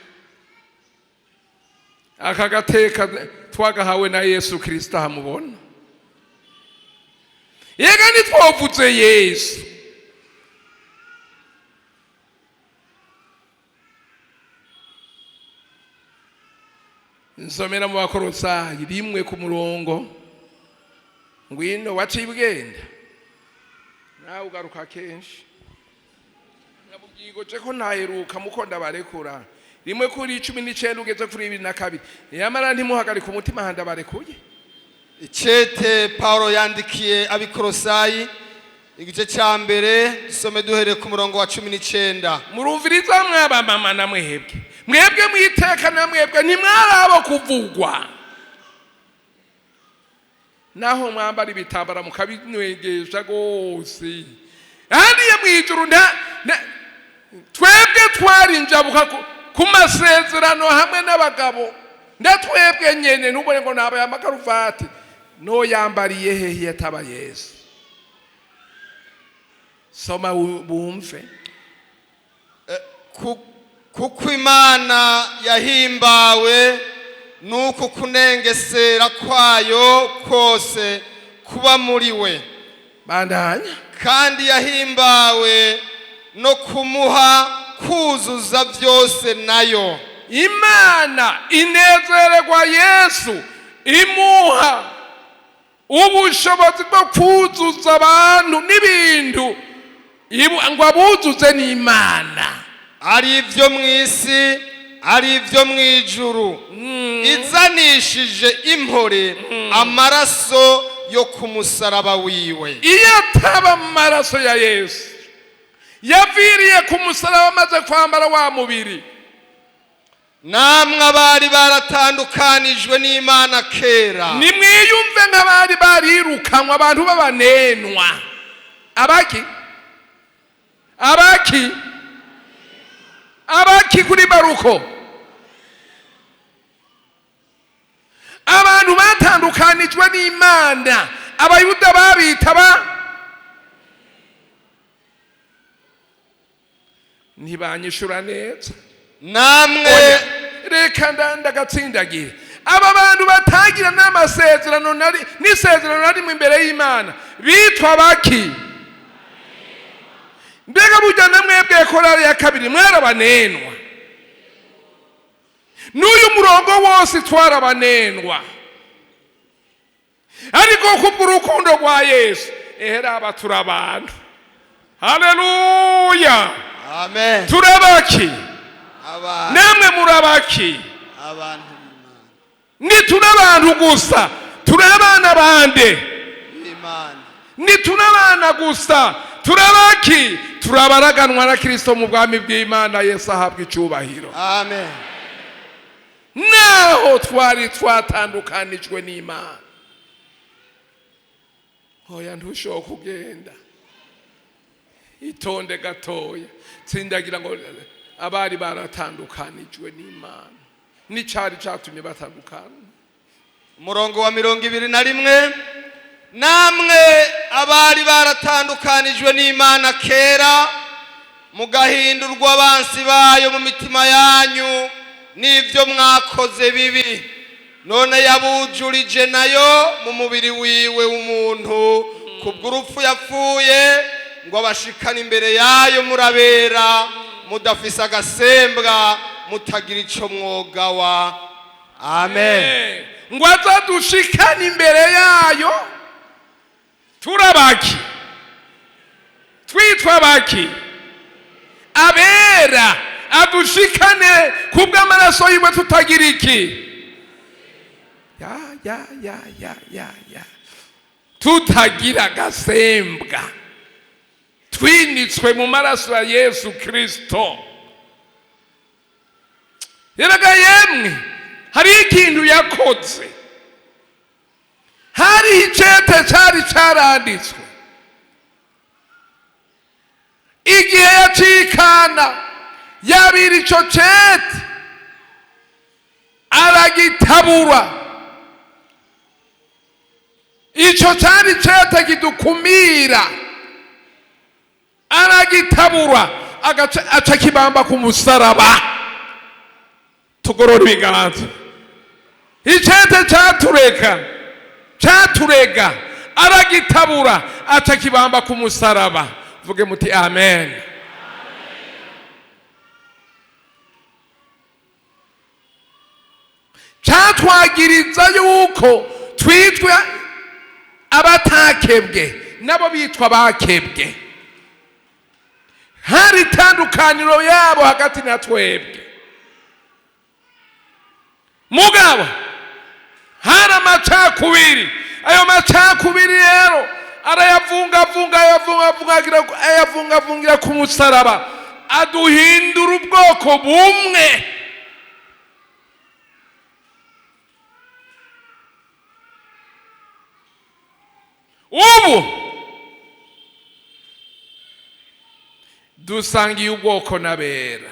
Aka gateka twagahawe na Yesu Kirisito ahamubona. Yega ntitwavuze Yesu. Nsomera mu Bakorosayi 1 ku murongo. Ngwino waciye ubwenda nawe ugaruka kenshi, nabubwigo ko ntaheruka muko ndabarekura. 1:19 ugeze kuri 22. Yamara ntimuhagarike umutima handi abarekuye. Icete Paulo yandikiye Abikorosayi, igice cya mbere, dusome duhereye ku murongo wa 19. Murumviriza mwaba mama na mwebwe, mwebwe mwiteka na mwebwe ntimwari abo kuvugwa, naho mwambara ibitambara mukabinwegesha rwose. Hariya mu ijuru twebwe twarinjabuka ku masezerano hamwe n'abagabo. Ndatwebwe nyene ntubone ngo nabaye amakaruvati no yambariye hehe yataba Yesu. Soma bumve. Kuko Imana yahimbawe nuko kunengesera kwayo kose kuba muri we. Bandanya. Kandi yahimbawe no kumuha kuzuza byose nayo. Imana inezererwa Yesu, imuha ubushobozi bwo kuzuza abantu n'ibintu, ngo abuzuze n'Imana. Ari ibyo mu isi, ari ibyo mu ijuru, izanishije impore amaraso yo ku musaraba wiwe. Iyo ataba amaraso ya Yesu yaviriye ku musaraba amaze kwambara wa mubiri, namwe abari baratandukanijwe n'Imana kera, nimwiyumve nk'abari barirukanwa, abantu b'abanenwa. Abaki abaki abaki kuri Baruko, abantu batandukanijwe n'Imana, Abayuda babita ba ntibanyishura neza. Namwe reka ndagatsindagira aba bantu batagira n'amasezerano n'isezerano na rimwe imbere y'Imana bitwa baki? Mbega burya na mwebwe korari ya kabiri mwarabanenwa, n'uyu murongo wose twarabanenwa, ariko kubw'urukundo rwa Yesu ehera aba turabantu. Haleluya, amen. Turabaki? Abantu. Namwe murabaki? Abantu. Nituri abantu gusa, turi abana bande? B'Imana. Nituri abana gusa, turabaki? Turabaraganwa na Kristo mu bwami bw'Imana. Yesu ahabwa icyubahiro. Amen. Naho twari twatandukanijwe n'Imana, oya ntushobora kugenda, itonde gatoya. Tsindagira ngo abari baratandukanijwe n'Imana n'icari catumye batandukana. Umurongo wa 21: namwe abari baratandukanijwe n'Imana kera, mugahindurwa abansi bayo mu mitima yanyu n'ibyo mwakoze bibi, none yabujurije nayo mu mubiri wiwe w'umuntu kubw'urupfu yapfuye, ngo abashikane imbere yayo murabera, mudafise agasembwa, mutagira ico mwogawa. Amen. Ngo azadushikane imbere yayo turabaki, twitwa baki? Abera. Adushikane kubw'amaraso yiwe tutagira iki? Ya ya ya ya ya ya, tutagira agasembwa, twinitswe mu maraso ya Yesu Kristo. Erega yemwe, hari ikintu yakoze, hari icete cari caranditswe igihe yacikana, yabira ico cete aragitabura. Ico cari cete kidukumira, aragitabura, agaca aca kibamba ku musaraba. Tugorora ibiganza. Icete catureka, caturega, aragitabura, aca kibamba ku musaraba. Vuge muti amen. Cyatwagiriza yuko twitwa abatakebwe, nabo bitwa bakebwe. Hari itandukaniro yabo hagati na twebwe. Mugabo hari amacakubiri. Ayo macakubiri rero arayavungavunga, ayavungavunga, ayavungavungira ku musaraba, aduhindura ubwoko bumwe. Ubu dusangiye ubwoko n'abera.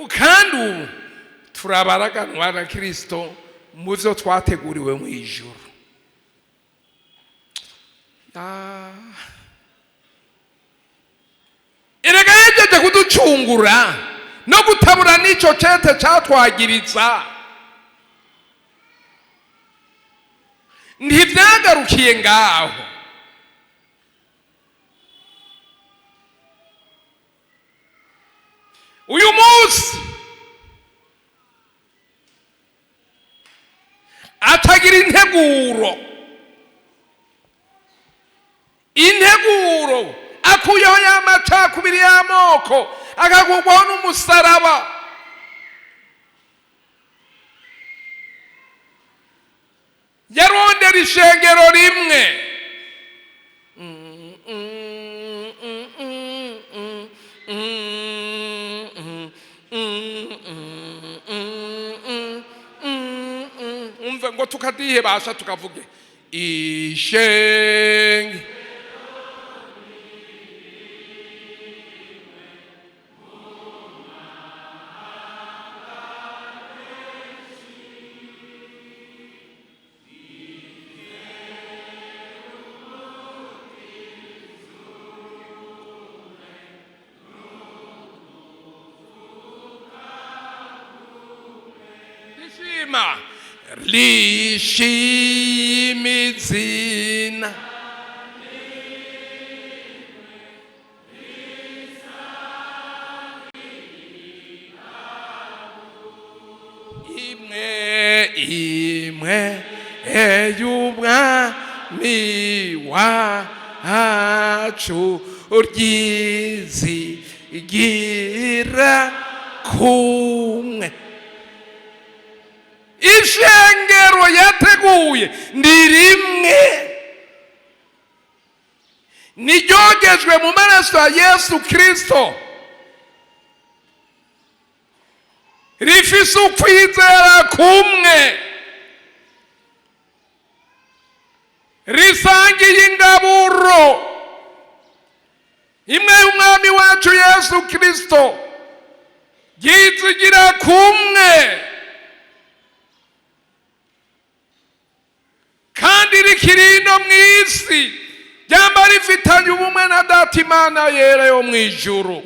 Kandi ubu turabaraganwa na Kristo mu byo twateguriwe mu ijuru. Ah. Erega yejeje kuducungura no gutabura n'ico cete catwagiriza. Ntivyagarukiye ngaho. Uyu munsi atagira integuro, integuro akuyeho y'amacakubiri y'amoko, akagurwaho n'umusaraba. Yarondera ishengero rimwe. Umve ngo tukadihebasha tukavuge ishenge. Lishima lishimizina imwe imwe ey'umwami wacu ryizigira kumwe. Ishengero yateguye ni rimwe, niryogejwe mu maraso ya Yesu Kristo, rifise ukwizera kumwe, risangiye ingaburo imwe y'umwami wacu Yesu Kristo, ryizigira kumwe, kandi rikiri ino mw'isi, ryamba rifitanye ubumwe na Data Imana yera yo mw'ijuru.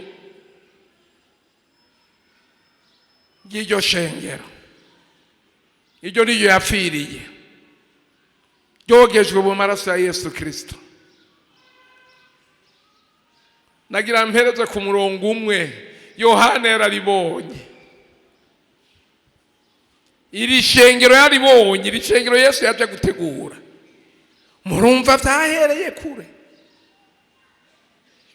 Ry'iryo shengero, iryo niryo yapfiriye, ryogejwe mu maraso ya Yesu Kristo. Nagira mpereze ku murongo umwe Yohana yararibonye. Iri shengero yaribonye, iri shengero Yesu yaje gutegura. Murumva vyahereye kure.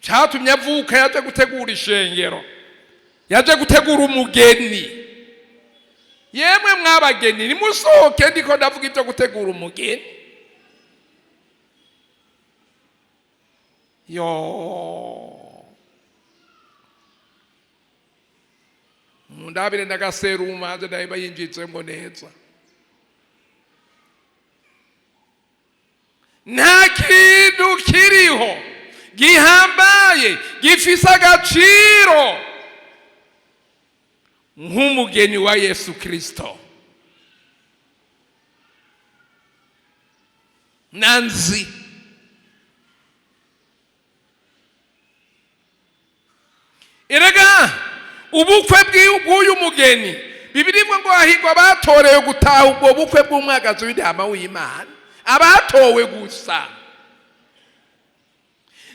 Cyatumye avuka, yaje gutegura ishengero, yaje gutegura umugeni. Yemwe mwabageni, nimusohoke, ndiko ndavuga ibyo gutegura umugeni. Yo mundabire ndagaseruma hanze ndayiba yinjitsemo neza. Nta kintu kiriho gihambaye gifise agaciro nk'umugeni wa Yesu Kristo. Nanzi erega ubukwe bw'uyu mugeni, Bibiliya ivuga ngo hahirwa abatorewe gutaha ubwo bukwe bw'umwagazi w'intama w'Imana, abatowe gusa.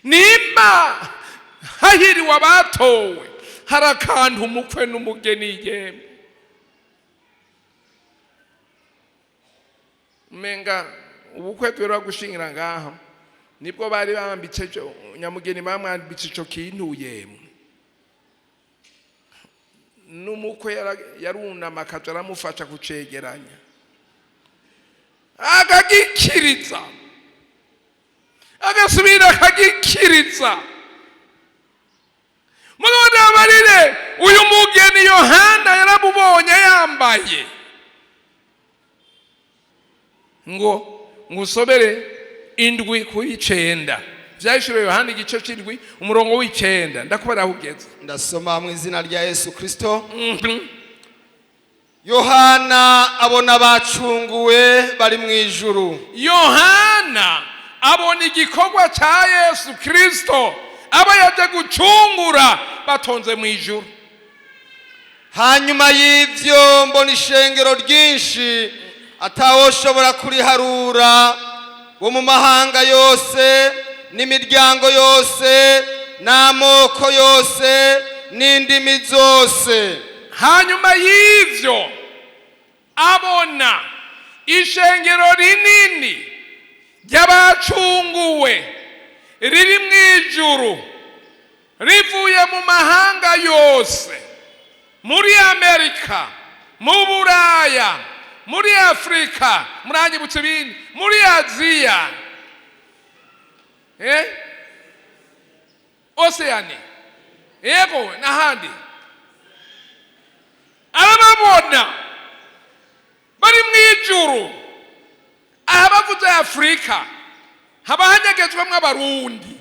Nimba hahiriwe abatowe, Hari akantu umukwe n'umugeni yemwe. Umenga ubukwe twera gushingira ngaho nibwo bari bambitse ico nyamugeni, bamwambitse ico kintu yemwe. N'umukwe yarunama akaja aramufasha kucegeranya, akagikiriza, agasubira akagikiriza. Mugabo ndabarire, uyu mugeni Yohana yaramubonye yambaye. Ngo ngusobere 7 ku 9, Vyahishuriwe Yohana igice c'7 umurongo w'9, ndakubara aho ugeze. Ndasoma mu izina rya Yesu Kristo. Yohana abona abacunguwe bari mu ijuru. Yohana abona igikorwa cya Yesu Kristo, aba yaje gucungura, batonze mu ijuru. Hanyuma y'ibyo mbona ishengero ryinshi atawoshobora kuriharura, bo mu mahanga yose n'imiryango yose n'amoko yose n'indimi zose. Hanyuma y'ivyo abona ishengero rinini ry'abacunguwe riri mu ijuru, rivuye mu mahanga yose, muri Amerika, mu Buraya, muri Afurika, muranyibutsa ibindi, muri Aziya, Océanie, yego, n'ahandi. Arababona bari mu ijuru. Aha bavuze Afurika, haba hanyegejwemwo Abarundi.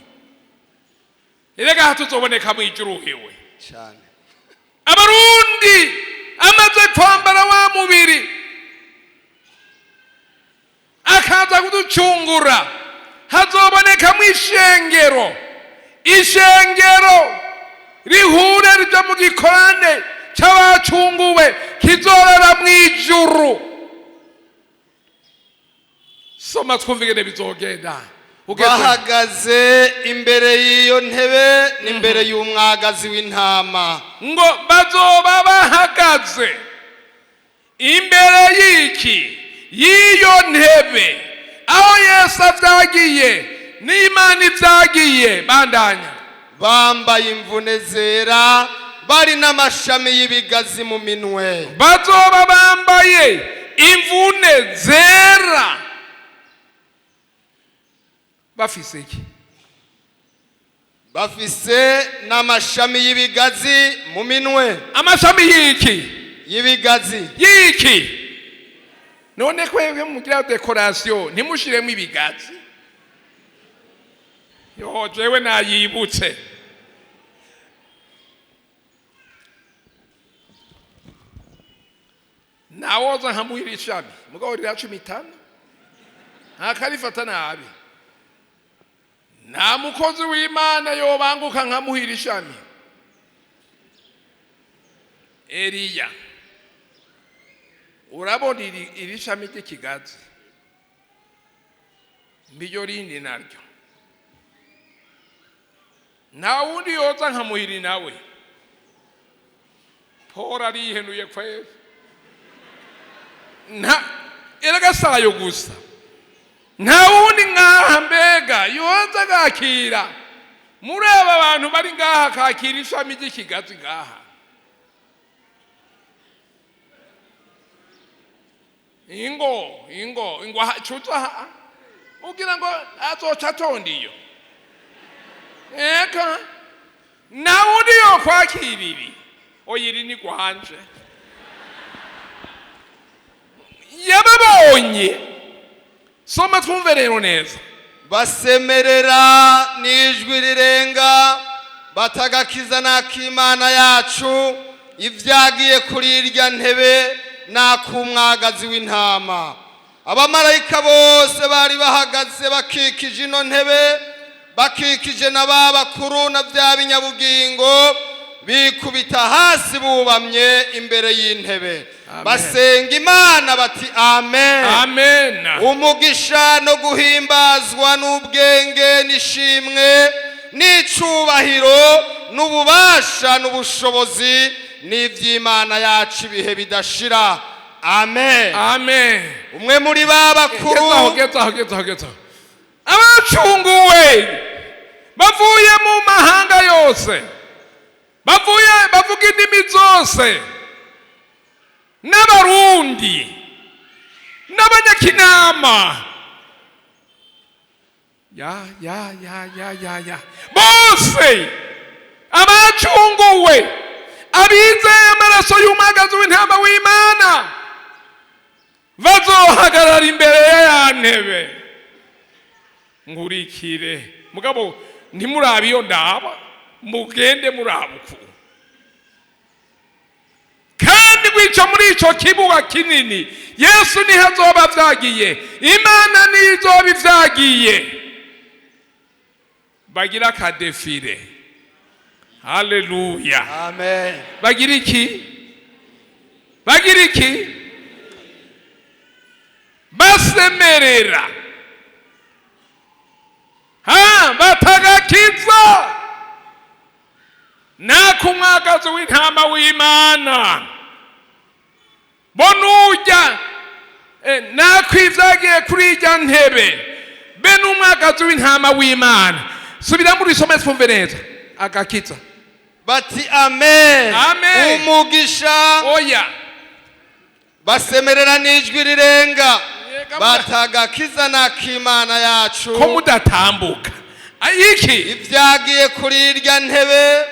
Erega aha tuzoboneka mu ijuru hewe. Cyane. Abarundi amaze kwambara wa mubiri akaza kuducungura, hazobonekamo ishengero, ishengero rihure rija mu gikorane cy'abacunguwe kizorera mu ijuru. Soma twumve ingene bizogenda. Ugeze. Bahagaze imbere y'iyo ntebe n'imbere y'umwagazi w'intama. Ngo bazoba bahagaze imbere y'iki? Y'iyo ntebe aho Yesu avyagiye n'Imana ivyagiye. Bandanya. Bambaye imvune zera, bari n'amashami y'ibigazi mu minwe. Bazoba bambaye imvune zera, bafise iki? Bafise n'amashami y'ibigazi mu minwe. Amashami y'iki? Y'ibigazi. Y'iki? None kwebwe mugira décoration ntimushiremo ibigazi? Yo, jewe nayibutse. Nawoza nkamuhira ishami, mugabo riracumi itanu ntakarifata nabi. Nta mukozi w'Imana yobanguka nkamuhira ishami. Eliya, urabona iri shami ry'ikigazi, mbiryo rindi naryo, nta wundi yoza nkamuhiri nawe. Paul arihenuye kweri, nta erega sayo gusa, nta wundi ngaha mbega yoza agakira muri aba bantu bari ngaha, akakira ishami ry'ikigazi ngaha? Ingo, ingo, ingo, cuza ha ugira ngo azoca atonda iyo. Eka, nta wundi yokwakira ibi. Oya, iri ni gwanje. Yababonye. Soma twumve rero neza. Basemerera n'ijwi rirenga batagakiza n'ak'Imana yacu ibyagiye kuri irya ntebe n'ak'umwagazi w'intama. Abamarayika bose bari bahagaze bakikije ino ntebe, bakikije na ba bakuru na bya binyabugingo, bikubita hasi bubamye imbere y'intebe. Amen. Basenga Imana bati: "Amen." Amen. Umugisha no guhimbazwa n'ubwenge n'ishimwe. n'icubahiro n'ububasha n'ubushobozi n'ivy'Imana yacu ibihe bidashira. Amen. Amen. Umwe muri ba bakuru Gezaho, gezaho, gezaho, gezaho. Abacunguwe bavuye mu mahanga yose, bavuye bavuga indimi zose, n'Abarundi n'Abanyakinama, ya ya ya ya ya ya, bose abacunguwe, abizeye amaraso y'umwagazi w'intama w'Imana, bazohagarara imbere ya ntebe. Nkurikire mugabo, ntimurabe iyo ndaba, mugende muraba uku. Kandi gwica muri ico kibuga kinini, Yesu niho azoba vyagiye, Imana niyo izoba ivyagiye. Bagira akadéfilé. Haleluya! Amen. Bagira iki? Bagira iki? Basemerera ha batagakiza nakumwagazi w'intama w'Imana bonujya nakwivyagiye kuri irya ntebe be n'umwagazi w'intama w'Imana. Subira muri isome, twumve neza agakiza. Bati: "Amen." Amen. Umugisha. Oya. Basemerera n'ijwi rirenga, Yega. batagakiza n'ak'Imana yacu Ko mudatambuka iki? Ibyagiye kuri irya ntebe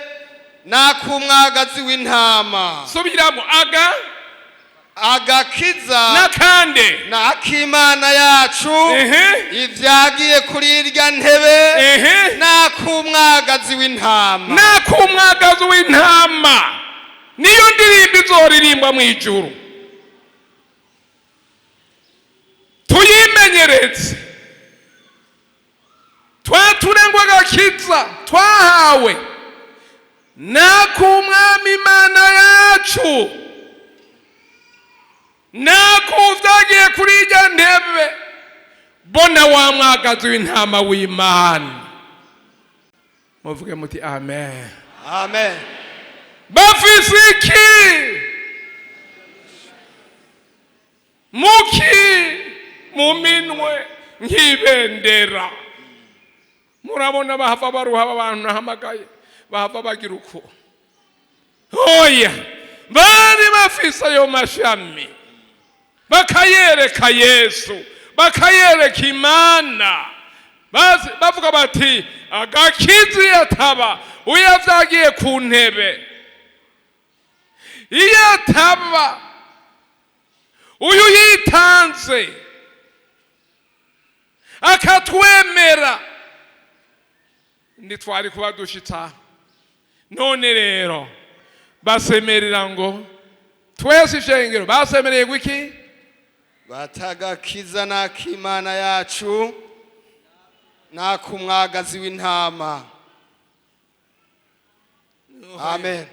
n'ak'umwagazi w'intama. Subiramo aga. Agakiza N'akande? n'ak'Imana yacu, ibyagiye kuri irya ntebe n'ak'umwagazi w'intama. N'ak'umwagazi w'intama. Niyo ndirimbo izoririmbwa mu ijuru. Tuyimenyereze, twaturengwa agakiza twahawe n'ak'Umwami Imana yacu, n'ak'uvyagiye kuri irya ntebe, bona wa mwagazi w'intama w'Imana. Muvuge muti: "Amen." Amen. Bafise iki muki mu minwe? Nk'ibendera. Murabona bahava baruha abantu nahamagaye, bahava bagira uko. Oya, bari bafise ayo mashami, bakayereka Yesu, bakayereka Imana. Bavuga bati: "Agakizi yataba uyavyagiye ku ntebe, iyo ataba uyu yitanze akatwemera, ntitwari kuba dushitsa." None rero basemerera ngo twese ishengero basemereye gwiki? Batagakiza n'ak'Imana yacu n'ak'umwagazi w'intama. Amen.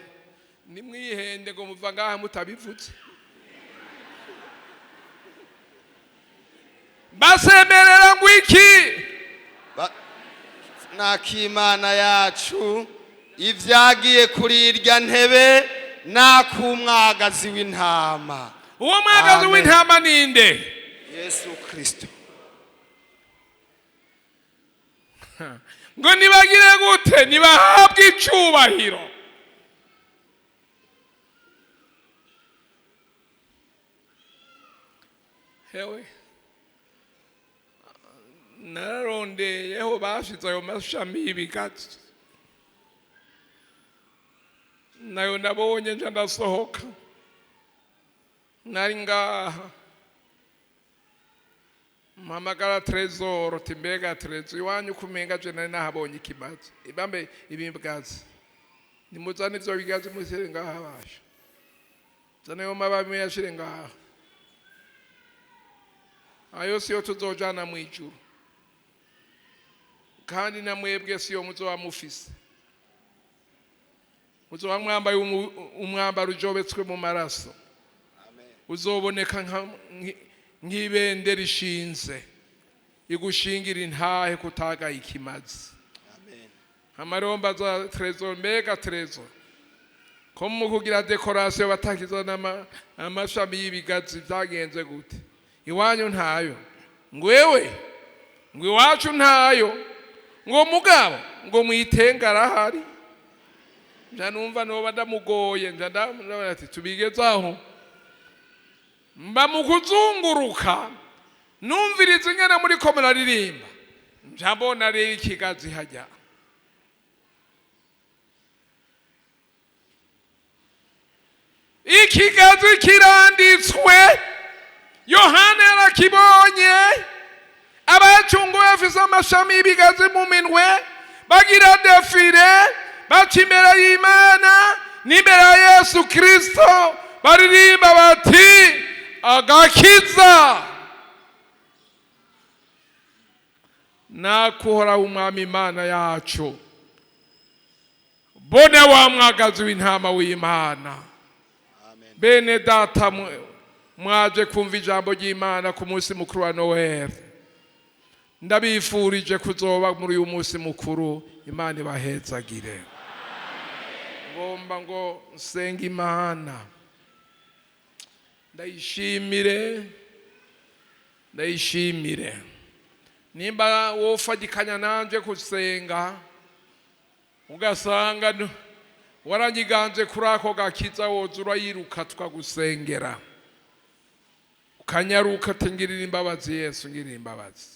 Nimwihende ngo muva ngaha mutabivuze. Basemerera ngo iki? N'ak'Imana yacu, ibyagiye kuri irya ntebe n'ak'umwagazi w'intama. Uwo mwagazi Amen. w'intama ninde? Yesu Kristo. Ngo nibagire gute? Nibahabwe icubahiro. Hewe, nararondeyeho bashize ayo mashami y'ibigazi, nayo nabonye nja ndasohoka. Nari ngaha, mpamagara Trezoro, ti: "Mbega Trezor, iwanyu kumenga je nari nahabonye ikimazi ibambe ibigazi? Nimuzane ivyo bigazi mushyire ngaha, basha zane ayo mababi muyashire ngaha. Ayo siyo tuzojana mu ijuru, kandi na mwebwe siyo muzoba mufise. Muzoba mwambaye umwambaro ujobetswe mu maraso, uzoboneka nk'ibendera ishinze, igushingira intahe kutagaye ikimazi." Amen. Amaromba za Trezor, mbega Trezor, ko mu kugira décoration batakiza amashami y'ibigazi, byagenze gute? Iwanyu ntayo? Ngwewe ngo iwacu ntayo, ngo mugabo ngo mwitenga arahari. Nja numva noba ndamugoye, nja ndabona ati tubigezaho. Mba mu kuzunguruka numviriza ingene muri ko muraririmba, nja mbona rero ikigazi hajya. Ikigazi kiranditswe, Yohana yarakibonye. Abacunguwe bafise amashami y'ibigazi mu minwe, bagira défilé, baca imbere y'Imana n'imbere ya Yesu Kristo, baririmba bati: "Agakiza nakuhoraho Umwami Imana yacu, bone wa mwagazi w'intama w'Imana." Bene data, mwaje kumva ijambo ry'Imana ku munsi mukuru wa Noel, ndabifurije kuzoba muri uyu munsi mukuru. Imana ibahezagire. Ngomba ngo nsenge Imana, ndayishimire, ndayishimire. Nimba wofagikanya nanje gusenga, ugasanga waranyiganje kuri ako gakiza, woza urayiruka tukagusengera, ukanyaruka uti: "Ngirira imbabazi Yesu, ngirira imbabazi."